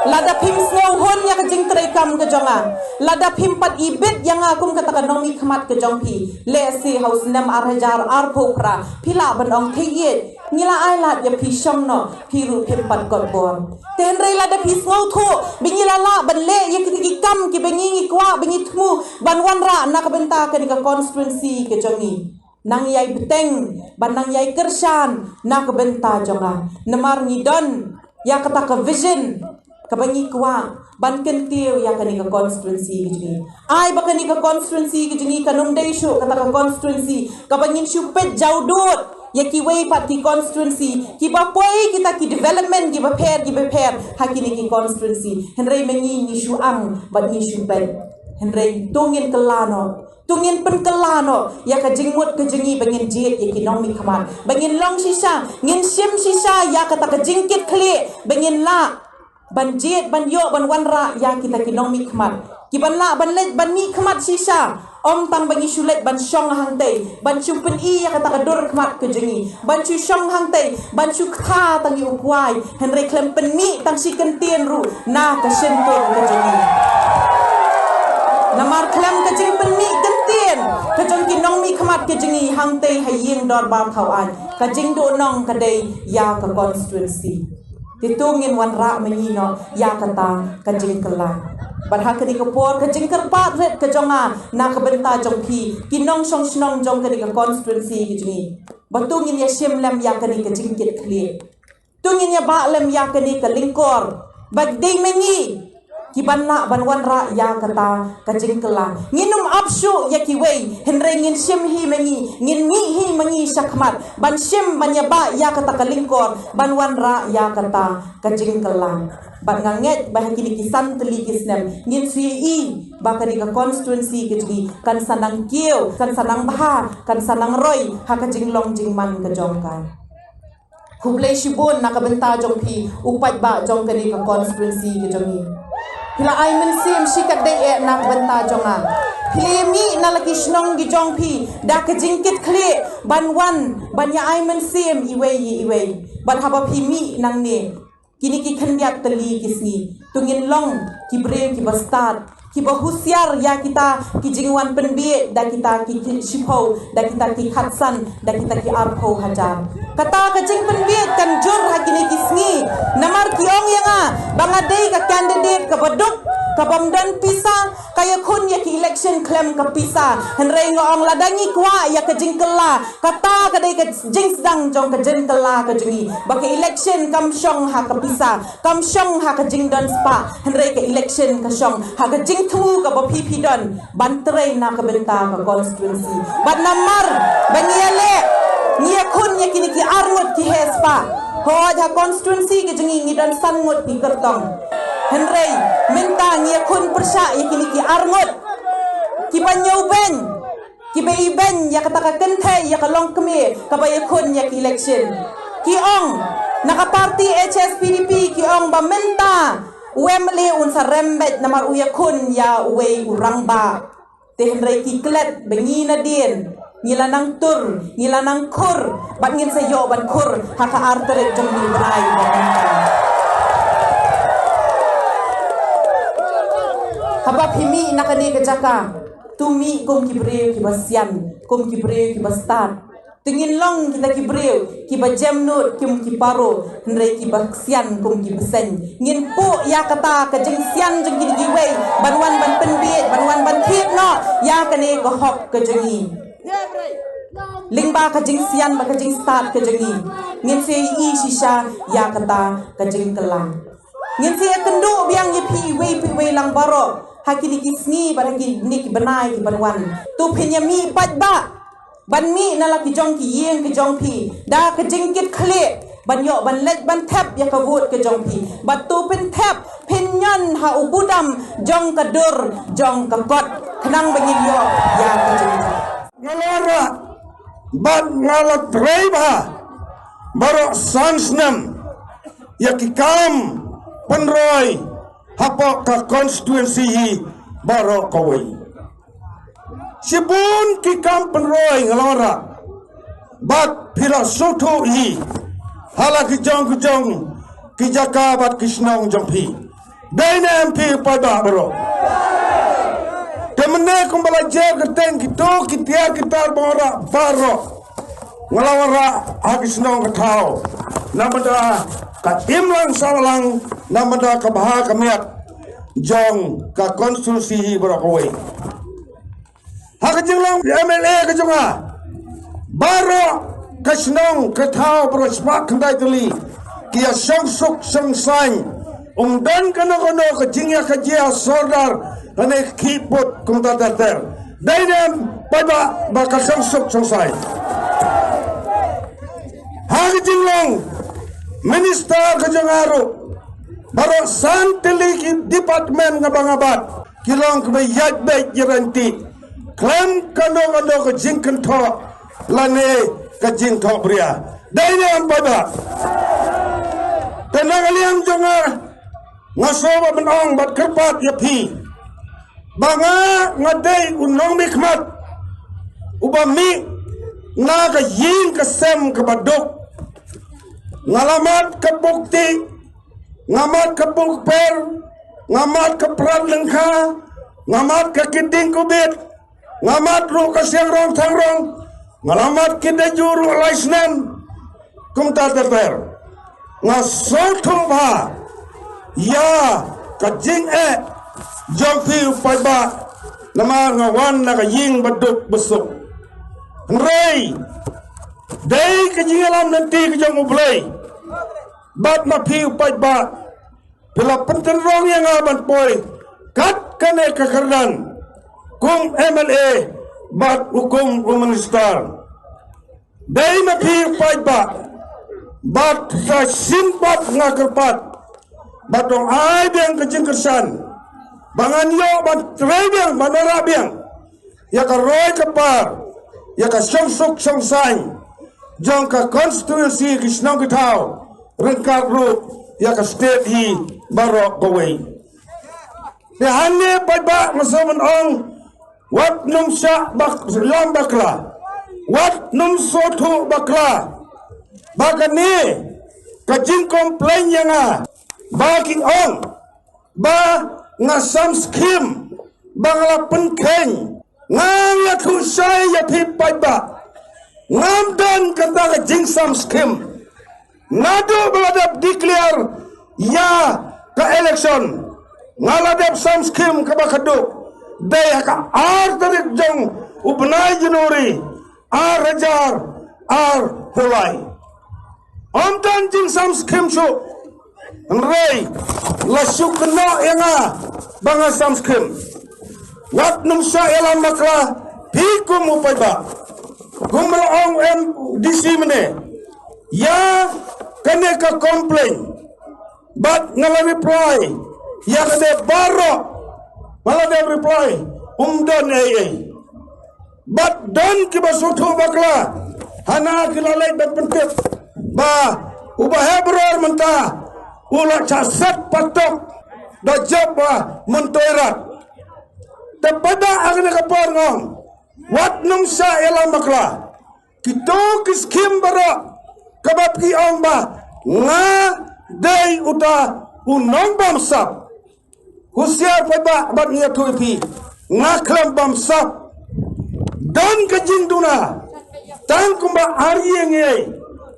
lada phim sngewhun ïa ka jingtreikam ka jong nga, lada phim pat ibit ïa nga kum kata ka nongmihkhmat ka jong phi, lehse ha u snem ar hajar arphew phra phi lah ban ong, thei ïeit, ngi la ai lad ïa phi shong noh, phi ruh phim pat kot bor. Te hynrei lada phi sngewthuh ba ngi la lah ban leh ïa kita ki kam kiba ngi ngi kwah, ba ngi thmu ban wanrah na ka bynta kane ka constituency ka jong ngi, nang ïai bteng bad nang ïai kyrshan na ka bynta jong nga. Namar ngi don ïa kata ka vision, kaba ngi kwah ban kyntiew ïa kane ka constituency ka jong ngi. Ai ba kane ka constituency ka jong ngi kan ym dei shuh kata ka constituency kaba ngin shu peit jawdud ïa kiwei pat ki constituency kiba poi kita ki development kiba pher kiba pher ha kine ki constituency. Hynrei ma ngi ngi shu ang bad ngi shu peit. Hynrei to ngin kylla noh, to ngin pynkylla noh ïa ka jingmut ka jong ngi ba ngin jied ïa ki nongmihkhmat, ba ngin long shisha, ngin shim shisha ïa kata ka jingkitkhlieh ba ngin lah ban jied, ban ïoh, ban wanrah ïa kita ki nongmihkhmat, ki ban lah ban leit ban mihkhmat shisha. Ym tang ba ngi shu leit ban shong hangtei ban shu pyni ïa kata ka dur khmat ka jong ngi, ban shu shong hangtei ban shu kha tang ïa u kwai, hynrei khlem pynmih tang shi kyntien ruh na ka shyntur ka jong ngi. Namar khlem ka jingpynmih kyntien ka jong ki nongmihkhmat ka jong ngi hangtei ha ïing dorbar thaw aiñ, ka jingduhnong ka dei ïa ka constituency. Te to ngin wanrah ma ngi noh ïa kata ka jingkylla. Bad ha kane ka por ka jingkyrpad rit ka jong nga na ka bynta jong phi ki nongshong shnong jong kane ka constituency ka jong ngi, ba to ngin ïa shim lem ïa kane ka jingkitkhlieh, to ngin ïa bah lem ïa kane ka lyngkor, ba dei ma ngi ki ban lah ban wanrah ïa kata ka jingkylla. Ngin ym ap shuh ïa kiwei, hynrei ngin shim hi ma ngi, ngin mih hi ma ngi shakhmat ban shim, ban ïa bah ïa kata ka lyngkor, ban wanrah ïa kata ka jingkylla. Bad nga ngeit ba ha kine ki san tylli ki snem ngin sa ïohi ba kane ka constituency ka jong ngi kan sa nang kiew, kan sa nang bha, kan sa nang roi ha ka jinglong jingman ka jong ka. Khublei shibun na ka bynta jong phi u paidbah jong kane ka constituency ka jong ngi. Phi la ai mynsiem shikatdei eh na ka bynta jong nga. Phi la mih na la ki shnong ki jong phi da ka jingkitkhlieh ban wan ban ïa ai mynsiem iwei ïa iwei. Bad haba phi mih nangne, kine ki khyndiat tylli ki sngi, to ngin long ki briew kiba stad, kiba husiar ïa kita ki jingwan pynbiej da kita ki, ki shiphew, da kita ki khatsan, da kita ki arphew hajar. Kata ka jingpynbiej kan jur ha kine ki sngi. Namar ki ong ïa nga ba nga dei ka candidate kaba duk, kabym don pisa, ka ïakhun ïa ki election khlem ka pisa. Hynrei nga ong lada ngi kwah ïa ka jingkylla, kata ka dei ka jingsdang jong ka jingkylla ka jong ngi, ba ka election kam shong ha ka pisa, kam shong ha ka jingdon spah, hynrei ka election ka shong ha ka jingthmu kaba phi phi don ban trei na ka bynta ka constituency. Bad namar ba ngi ïaleh, ngi ïakhun ïa kine ki arngut ki heh spah. Hooid, ha constituency ka jong ngi ngi don san ngut ki kyrtong. Hynrei mynta ngi ïakhun pyrshah ïa kine ki arngut kiba ñiewbeiñ, kiba ibeiñ ïa kata ka kynthei, ïa ka longkmie kaba ïakhun ïa ka election. Ki ong na ka party H S P D P, ki ong ba mynta u M L A un sa rem beit namar u ïakhun ïa uwei u rangbah. Te hynrei ki klet ba ngi nadien ngi la nang tur, ngi la nang khur, bad ngin sa ïoh ban khur ha ka ar tarik jong u bnai ba mynta. Haba phi mih na kane ka jaka, to mih kum ki briew kiba sian, kum ki briew kiba stad. To ngin long kita ki briew kiba jemnud kum ki paro, hynrei kiba sian kum ki bseiñ. Ngin puh ïa kata ka jingsian jong kine kiwei ban wan ban pynbiej, ban wan ban thied noh ïa kane ka hok ka jong ngi. Lyngba ka jingsian bad ka jingstad ka jong ngi, ngin sa ïohi shisha ïa kata ka jingkylla. Ngin sa ïakynduh biang ïa phi iwei pa iwei lang baroh ha kine ki sngi bad ha kine ki bnai ki ban wan. To phin ïa mih paidbah ban mih na la ki jong ki ïing ki jong phi da ka jingkitkhlieh ban ïoh ban leit ban thep ïa ka vote ka jong phi. Bad to phin thep, phin ñion ha u budam jong ka dur jong ka kot, khnang ba ngin ïoh ïa ka jingthep. Nga la rah bad nga la trei bha baroh san snem ïa ki kam pynroi hapoh ka constituency hi baroh kawei. Shibun ki kam pynroi nga la rah bad phi la sngewthuh hi ha la ki jong ki jong ki jaka bad ki shnong jong phi. Dei ne em phi paidbah baroh? Te mynne kumba la jia kyrteng kito ki tiar ki tar ba nga rah baroh, nga la wanrah ha ki shnong ka thaw na bynta ka imlang sahlang, na bynta ka bha ka miat jong ka constituency hi baroh kawei. Ha ka jinglong M L A ka jong nga, baroh ka shnong ka thaw baroh spah khyndai tylli ki ïa shong suk shong saiñ Um don kano kano ka jingïakajia sordar lane ki put kumta ter ter. Dei ne em paidbah ba ka shongsuk shongsaiñ. Ha ka jinglong minister ka jong nga ruh, baroh san tylli ki department nga ba nga bat ki long kiba ïaid beit ïaid ranti khlem kano kano ka jingkynthoh lane ka jingthoh bria. Dei ne em paidbah? Te na ka liang jong nga, nga sngewbha ban ong bad kyrpad ïa phi ba nga, nga dei u nongmihkhmat uba mih na ka ïing ka sem kaba duk. Nga la mad ka pukti, nga mad ka pukper, nga mad ka prat lyngkha, nga mad ka kiting kubit, nga mad ruh ka siang rong thang rong, nga la mad ki da ju ruh lai snem. Kumta ter ter. Nga sngewthuh bha ïa ka jingeh jong phi u paidbah, namar nga wan na ka ïing ba duk ba suk. Hynrei dei ka jingïalam lynti ka jong U Blei bad ma phi u paidbah, phi la pyntynrong ïa nga ban poi kat kane ka kyrdan kum M L A bad u kum u minister. Dei ma phi u paidbah bad sa shisien pat nga kyrpad ba to ai biang ka jingkyrshan ba ngan ïoh ban trei biang, ban wanrah biang ïa ka roi ka par, ïa ka shongsuk shongsaiñ jong ka constituency, ki shnong ki thaw, ryngkat ruh ïa ka state hi baroh kawei. Te hangne paidbah nga sngewbha ban ong, wat nym shah bak lam bakla, wat nym sngewthuh bakla ba kane ka jingcomplain ïa nga ba ki ong ba nga sam skim, ba nga la pynkheiñ. Nga ïathuh shai ïa phi paidbah, ngam don kata ka jingsam skim. Naduh ba la dep declare ïa ka election, nga la dep sam skim kaba khatduh dei ha ka ar tarik jong u bnai January ar hajar arphew lai. Ym don jingsam skim shuh. Hynrei la shu kynnoh ïa nga ba nga sam skim. Wat nym shah ïalam bakla phi kum u paidbah. Kum ba la ong u M D C mynne ïa kane ka complain, bad nga la reply ïa kane baroh. Ba la dep reply, um don ei ei. Bad don kiba sngewthuh bakla, hana ki la leit ban pyntip ba u Bah Hebror mynta u la shah set patok da jop ba Myntoi Rat. Te paidbah, ha kane ka por nga ong, wat nym shah ïalam bakla. Kito ki skim baroh kaba phi ong ba nga dei uta u nongbamsap. Husiar paidbah bad nga ïathuh ïa phi, nga khlem bamsap. Don ka jingduna tang kumba ar ïing ei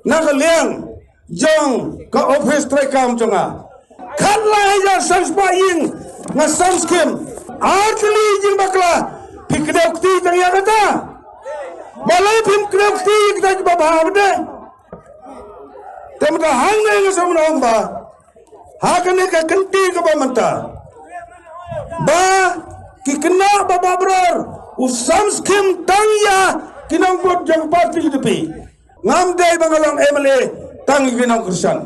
na ka liang jong ka office treikam jong nga. Khatlai hajar san spah ïing nga sam skim. Ar tylli jingbakla, phi kdew kti tang ïa kata. Balei phim kdew kti ïa kita kiba bha ba dei? Te mynta hangne nga sngewbha ban ong ba ha kane ka kynti kaba mynta ba ki khynnah ba Bah Bror u sam skim tang ïa ki nongbud jong party U D P. Ngam dei ba nga long M L A tang ïa ki nongkyrshan.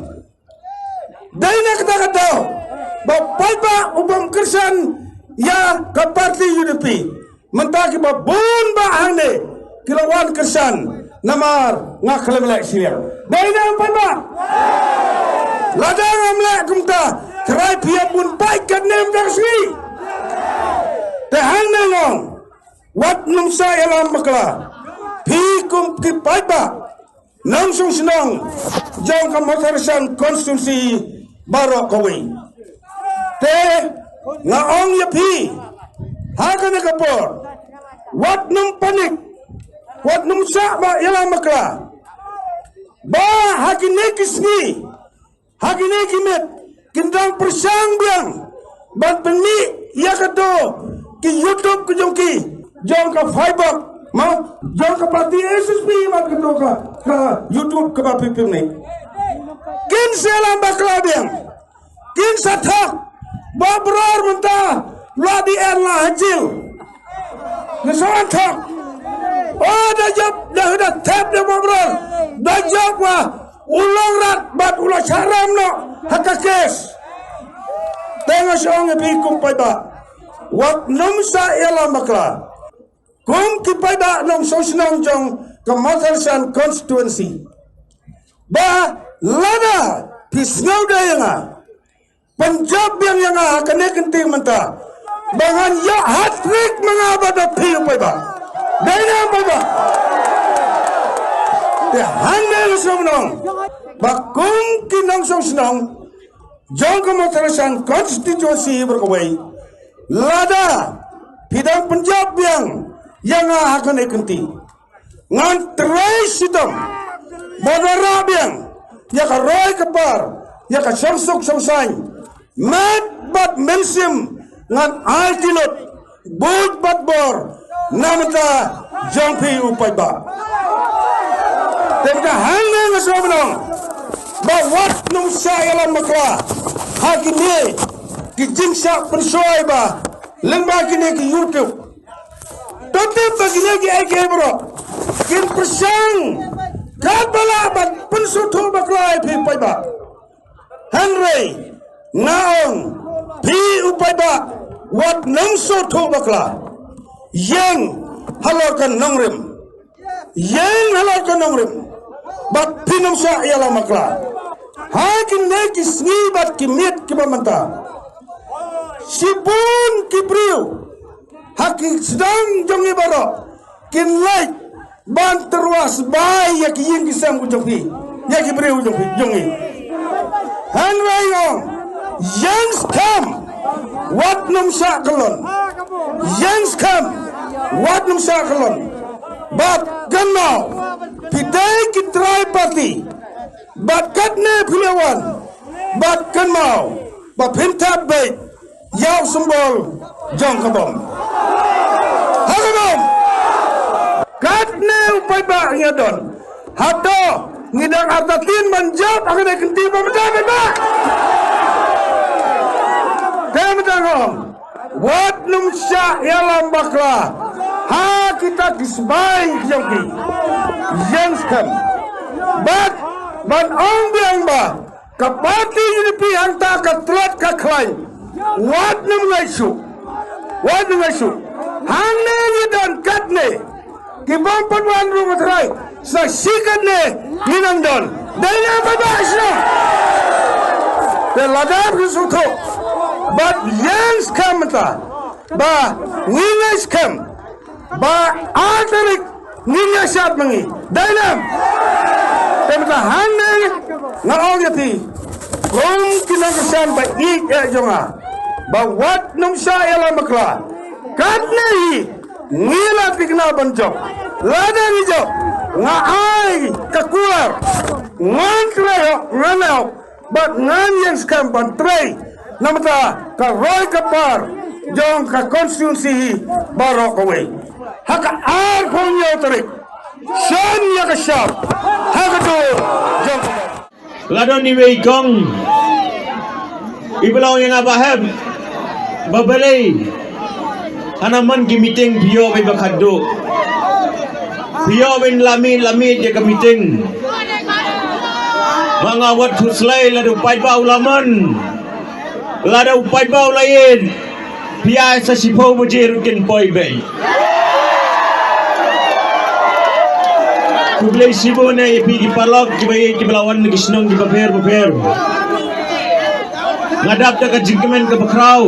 Dei na kata ka daw ba paidbah u bym kyrshan ïa ka party U D P. Mynta kiba bun bah hangne ki la wan kyrshan namar nga khlem leh shiliang. Dei ne em paidbah? Lada ngam leh kumta, trai phi ïa bun paid katne mynta ka sngi. Te hangne nga ong, wat nym shah ïalam bakla. Phi kum ki paidbah nongshong shnong jong ka Mawthadraishan constituency baroh kawei. Te nga ong ïa phi ha kane ka por, wat nym panic, wat nym shah ba ïalam bakla. Ba ha kine ki sngi, ha kine ki miet kin dang pyrshang biang ban pynmih ïa kato ki YouTube ka jong ki, jong ka Facebook, ma jong ka party S S P, ma kato ka, ka YouTube kaba phi pynmih. Kin sa ïalam bakla biang. Ngin sa thok Bah Bror mynta, la dei en la ha jil. Ngi sa wan thok. O, da jop, da, da thep da Bah Bror. Da jop wa u long rat bad u la shah rem noh ha ka kes. Te nga shu ong ïa phi kum paidbah, wat nym shah ïalam bakla. Kum ki paidbah nongshong shnong jong ka Mawthadraishan constituency, ba lada phi sngewdei ïa nga, pynjop biang ïa nga ha kane ka kynti mynta, ba ngan ïoh hat-trick ma nga bad phi u paidbah. Dei ne em paidbah? Te hangne nga sngewbha ban ong ba kum ki nongshong shnong jong ka Mawthadraishan constituency baroh kawei, lada phi dang pynjop biang ïa nga ha kane ka kynti, ngan trei shitom ban wanrah biang ïa ka roi ka par, ïa ka shongsuk shongsaiñ, met bad mynsiem ngan ai tylli lut buit bad bor na bynta jong phi u paidbah. Te mynta hangne nga sngewbha ban ong ba wat nym shah ïalam bakla ha kine ki jingshah pynshoi ba lyngba kine ki YouTube. To tip ba kine kiei kiei baroh kin pyrshang katba lah ban pynsngewthuh bakla ïa phi paidbah. Hynrei nga ong, phi u paidbah, wat nym sngewthuh bakla. Ïeng halor ka nongrim. Ïeng halor ka nongrim. Bad phin nym shah ïalam bakla. Ha kine ki sngi bad ki miet kiba mynta, shibun ki briew ha ki sdang jong ngi baroh kin leit ban tyrwa sbai ïa ki ïing ki sem jong phi, ïa ki briew jong phi, jong ngi. Hynrei nga ong, ïeng skhem, wat nym shah kyllon. Ïeng skhem, wat nym shah kyllon. Bad kynmaw, phi dei ki tri-party. Bad katne phi la wan, bad kynmaw ba phin thep beit ïa u symbol jong ka bom. Ha ka bom. Katne u paidbah ngi don. Hato ngi dang artatien ban jop ha kane ka kynti ba mynta, paidbah? Te mynta nga ong, wat nym shah ïalam bakla ha kita ki sbai jong ki. Ïeng skhem. Bad ban ong biang ba ka party U D P hangta ka tlot ka khlaiñ. Wat nym ngeit shuh. Wat nym ngeit shuh. Hangne ngi don katne. Ki bym pat wan ruh, nga tharai sa shi katne ngi nang don. Dei ne em, paidbah shnong? Te lada phi sngewthuh bad ïeng skhem mynta ba ngi ngeit skhem ba ar tarik ngin ïa shad ma ngi. Dei ne em? Te mynta hangne nga ong ïa phi kum ki nongkyrshan ba ïeit eh jong nga ba wat nym shah ïalam bakla. Katne hi ngi la thikna ban jop. Lada ngi jop, nga ai ka kular, ngan trei hok, ngan ai hok, bad ngan ïeng skhem ban trei na bynta ka roi ka par jong ka constituency hi baroh kawei. Ha ka arphew hynñiew tarik, shon ïa ka shap ha ka dur jong ka. La don iwei i kong iba la ong ïa nga, Bah Hep, ba balei hana man ki meeting phi ïoh beit ba khatduh, phi ïoh beit la miet la miet ïa ka meeting. Ma nga wat khuslai, lada u paidbah u la mon, lada u paidbah u la ïeit, phi ai sa shiphew baje ruh kin poi beit. Khublei shibun ïa phi ki paralok kiba ïeit kiba la wan na ki shnong kiba pher bapher. Nga dap da ka jingkmen kaba khraw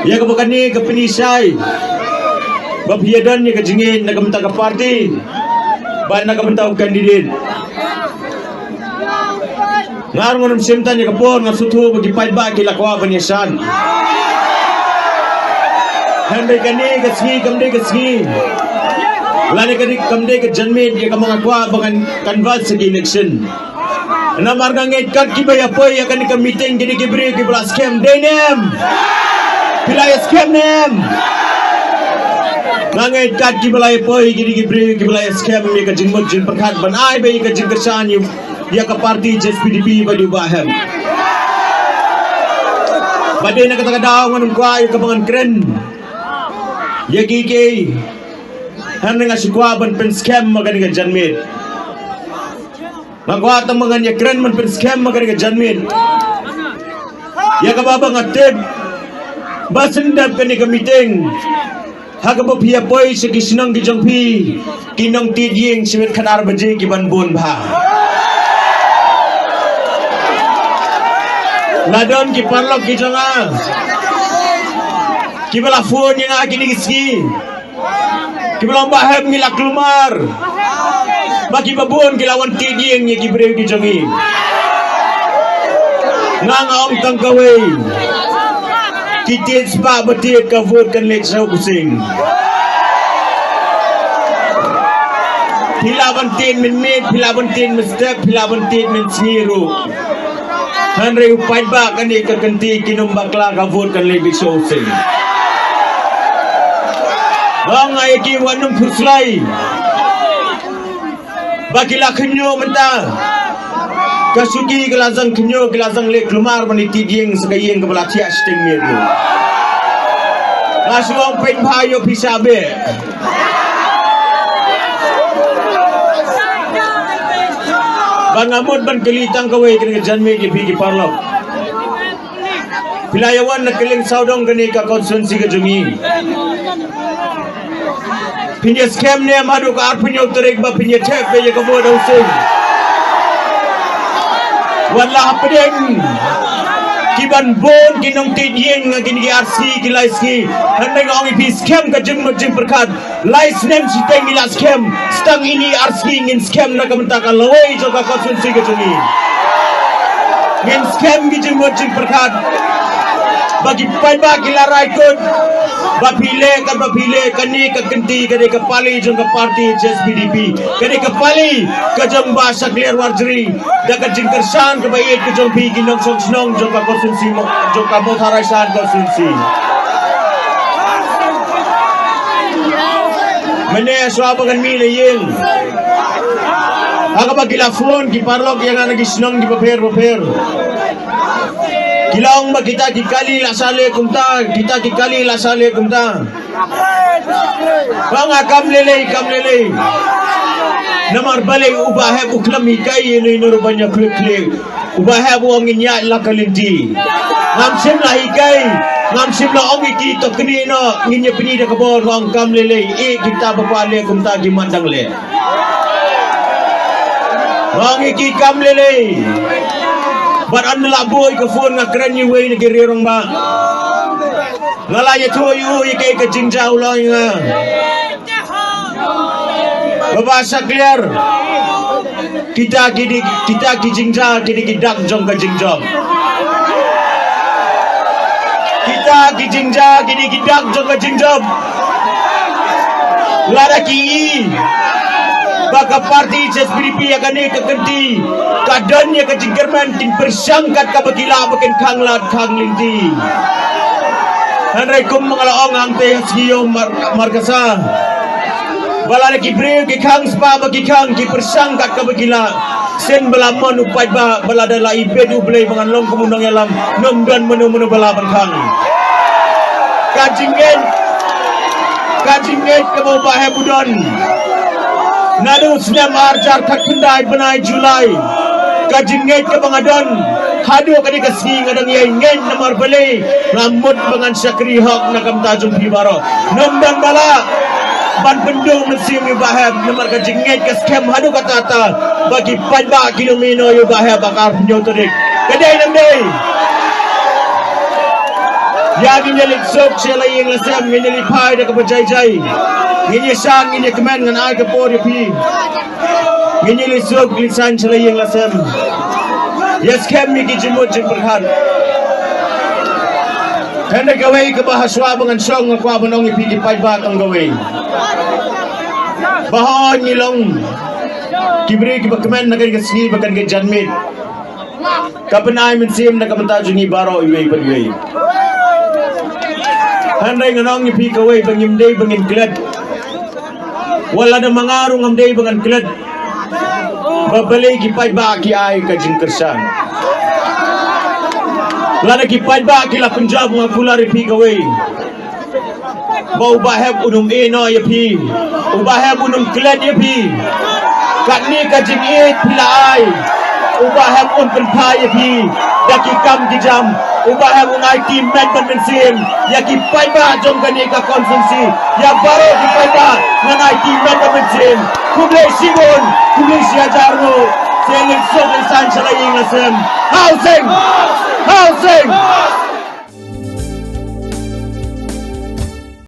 ïa kaba kane ka pyni shai ba phi ïa don ïa ka jingïeit na ka bynta ka party bad na ka bynta u candidate. Nga ruh ngam shym tang ïa ka por, nga sngewthuh ba ki paidbah ki la kwah ban ïa shad. Hynrei kane ka sngi kam dei ka sngi, lane kane kam dei ka janmiet ïa kaba nga kwah ba ngan canvass ha ki election. Namar nga ngeit kat kiba ïa poi ïa kane ka meeting ki dei ki briew kiba la skhem, dei ne em? Phi la ïa skhem ne em? Nga ngeit kat kiba la ïa poi ki dei ki briew kiba la ïa skhem ïa ka jingmut jingpyrkhat ban ai beit ïa ka jingkyrshan ïa ïa ka party J S P D P bad u Bah Hep. Ba dei na kata ka daw ngan ym kwah ïa kaba ngan kren ïa kiei kiei. Hynrei nga shu kwah ban pynskhem ha kane ka janmiet. Nga kwah tang ba ngan ïa kren ban pynskhem ha kane ka janmiet. Ïa kaba ba nga tip ba shen dep kane ka meeting, ha kaba phi ïa poi sha ki shnong ki jong phi, ki nongtied ïing shibit khatar baje ki ban bun bha. La don ki paralok ki jong nga kiba la phone ïa nga kine ki sngi, kiba la ong, Bah Hep, ngi la kulmar ba kiba bun ki la wan tied ïing ïa ki briew ki jong ngi. Nga nga ong tang kawei, ki tied spah ba tied, ka vote kan leit sha u Ksing. Phi lah ban tied mynmiet, phi lah ban tied mynstep, phi lah ban tied mynsngi ruh, hynrei u paidbah kane ka kynti kin ym bakla, ka vote kan leit beit sha u Ksing. Nga ong ïa ki, wat nym khuslai ba ki la khynñiuh mynta. Ka shuki ka la zang khynñiuh, ki la zang leh kulmar ban ïa tied ïing sha ka ïing kaba la thiah shiteng miet ruh. Nga shu ong, peit bha ïoh phi shah beh. Ba nga mut ban kylli tang kawei kane ka janmiet ïa phi ki paralok. Phi la ïa wan na kylleng sawdong kane ka constituency ka jong ngi. Phin ïa skhem ne em haduh ka arphew hynñiew tarik ba phin ïa thep beit ïa ka vote ha u Ksing? Wat la hapdeng ki ban bun ki nongtied ïing ha kine ki ar sngi ki lai sngi, hynrei nga ong ïa phi, skhem ka jingmut jingpyrkhat. Lai snem shiteng ngi la skhem, sa tang ine i ar sngi ngin skhem na ka bynta ka lawei jong ka constituency ka jong ngi. Ngin skhem ki jingmut jingpyrkhat ba ki paidbah ki la rai kut ba phi leh katba phi leh. Kane ka kynti ka dei ka pali jong ka party H S P D P, ka dei ka pali ka jong Bah Shakliar Warjri da ka jingkyrshan kaba ïeit ka jong phi ki nongshong shnong jong ka constituency mo-, jong ka Mawthadraishan constituency. Mynne shuwa ba ngan mih na ïing, ha kaba ki la phone ki paralok ïa nga na ki shnong kiba pher ba pher, ki la ong ba kita ki kali la shah leh kumta, kita ki kali la shah leh kumta. Ba nga kam lei lei, kam lei lei. Namar balei? U Bah Hep u khlem hikai ïa no ïa no ruh ban ïa khlieh khlieh. U Bah Hep u ong ngin ïaid la ka lynti. Ngam shym la hikai, ngam shym la ong ïa ki to knieh noh, ngin ïa pyni da ka bor. Nga ong kam lei lei, eh, kita ba kwah leh kumta ki mat dang leh. Nga ong ïa ki kam lei lei. Bad ynda la buh ïa ka phone nga kren ïa uwei na ki riew rangbah. Nga la ïathuh ïa u ïa kaei ka jingjia, u la ong ïa nga, Bah Shakliar, kita ki dei, kita ki jingjia ki dei ki dak jong ka jingjop. Kita ki jingjia ki dei ki dak jong ka jingjop. Lada ki i ba ka party H S P D P ha kane ka kynti ka don ïa ka jingkyrmen, kin pyrshang kat kaba ki lah ba kin khang lad khang lynti. Hynrei kum ba nga la ong hangtei ha Sngi Ïew Mar-, Markasa, ba lada ki briew ki khang spah ba ki khang, ki pyrshang kat kaba ki lah. Sien ba la mon u paidbah, ba lada la ibit U Blei ba ngan long kum u nongïalam, nym don mano mano ba lah ban khang. Ka jingngeit, ka jingngeit kaba u Bah Hep u don naduh u snem ar hajar khatkhyndai bnai July. Ka jingngeit kaba nga don haduh kane ka sngi, nga dang ïai ngeit. Namar balei? Nga mut ba ngan shakri hok na ka bynta jong phi baroh. Nym don ba lah ban pynduh mynsiem ïa u Bah Hep, namar ka jingngeit ka skhem haduh katta katta ba ki paidbah kin ym ïehnoh ïa u Bah Hep ha ka arphew hynñiew tarik. Ka dei ne ym dei? Ïa, ngin ïa leit suk sha la ïing la sem, ngin ïa leit phai da kaba jai jai. Ngin ïa shang, ngin ïa kmen, ngan ai ka por ïa phi. Ngin ïa leit suk leit saiñ sha la ïing la sem. Ïa skhem ïa ki jingmut jingpyrkhat. Hynrei kawei kaba ha shuwa ba ngan shong nga kwah ban ong ïa phi ki paidbah tang kawei, ba hooid ngi long ki briew kiba kmen na kane ka sngi bad kane ka janmiet. Ka pynai mynsiem na ka bynta jong ngi baroh iwei pa iwei. Hynrei ngan ong ïa phi kawei, ba ngim dei ba ngin klet. Wat la da ma nga ruh ngam dei ba ngan klet ba balei ki paidbah ki ai ka jingkyrshan. Lada ki paidbah ki la pynjop, nga kular ïa phi kawei, ba u Bah Hep un ym ïehnoh ïa phi, u Bah Hep un ym klet ïa phi. Katne ka jingïeit phi la ai, u Bah Hep un pynphai ïa phi da ki kam ki jam. U Bah Hep un aiti met bad mynsiem ïa ki paidbah jong kane ka constituency. Ïa baroh ki paidbah ngan aiti met bad mynsiem. Khublei shibun, khublei shihajar nguh. Sa leit suk leit saiñ sha la ïing la sem. Housing! Housing!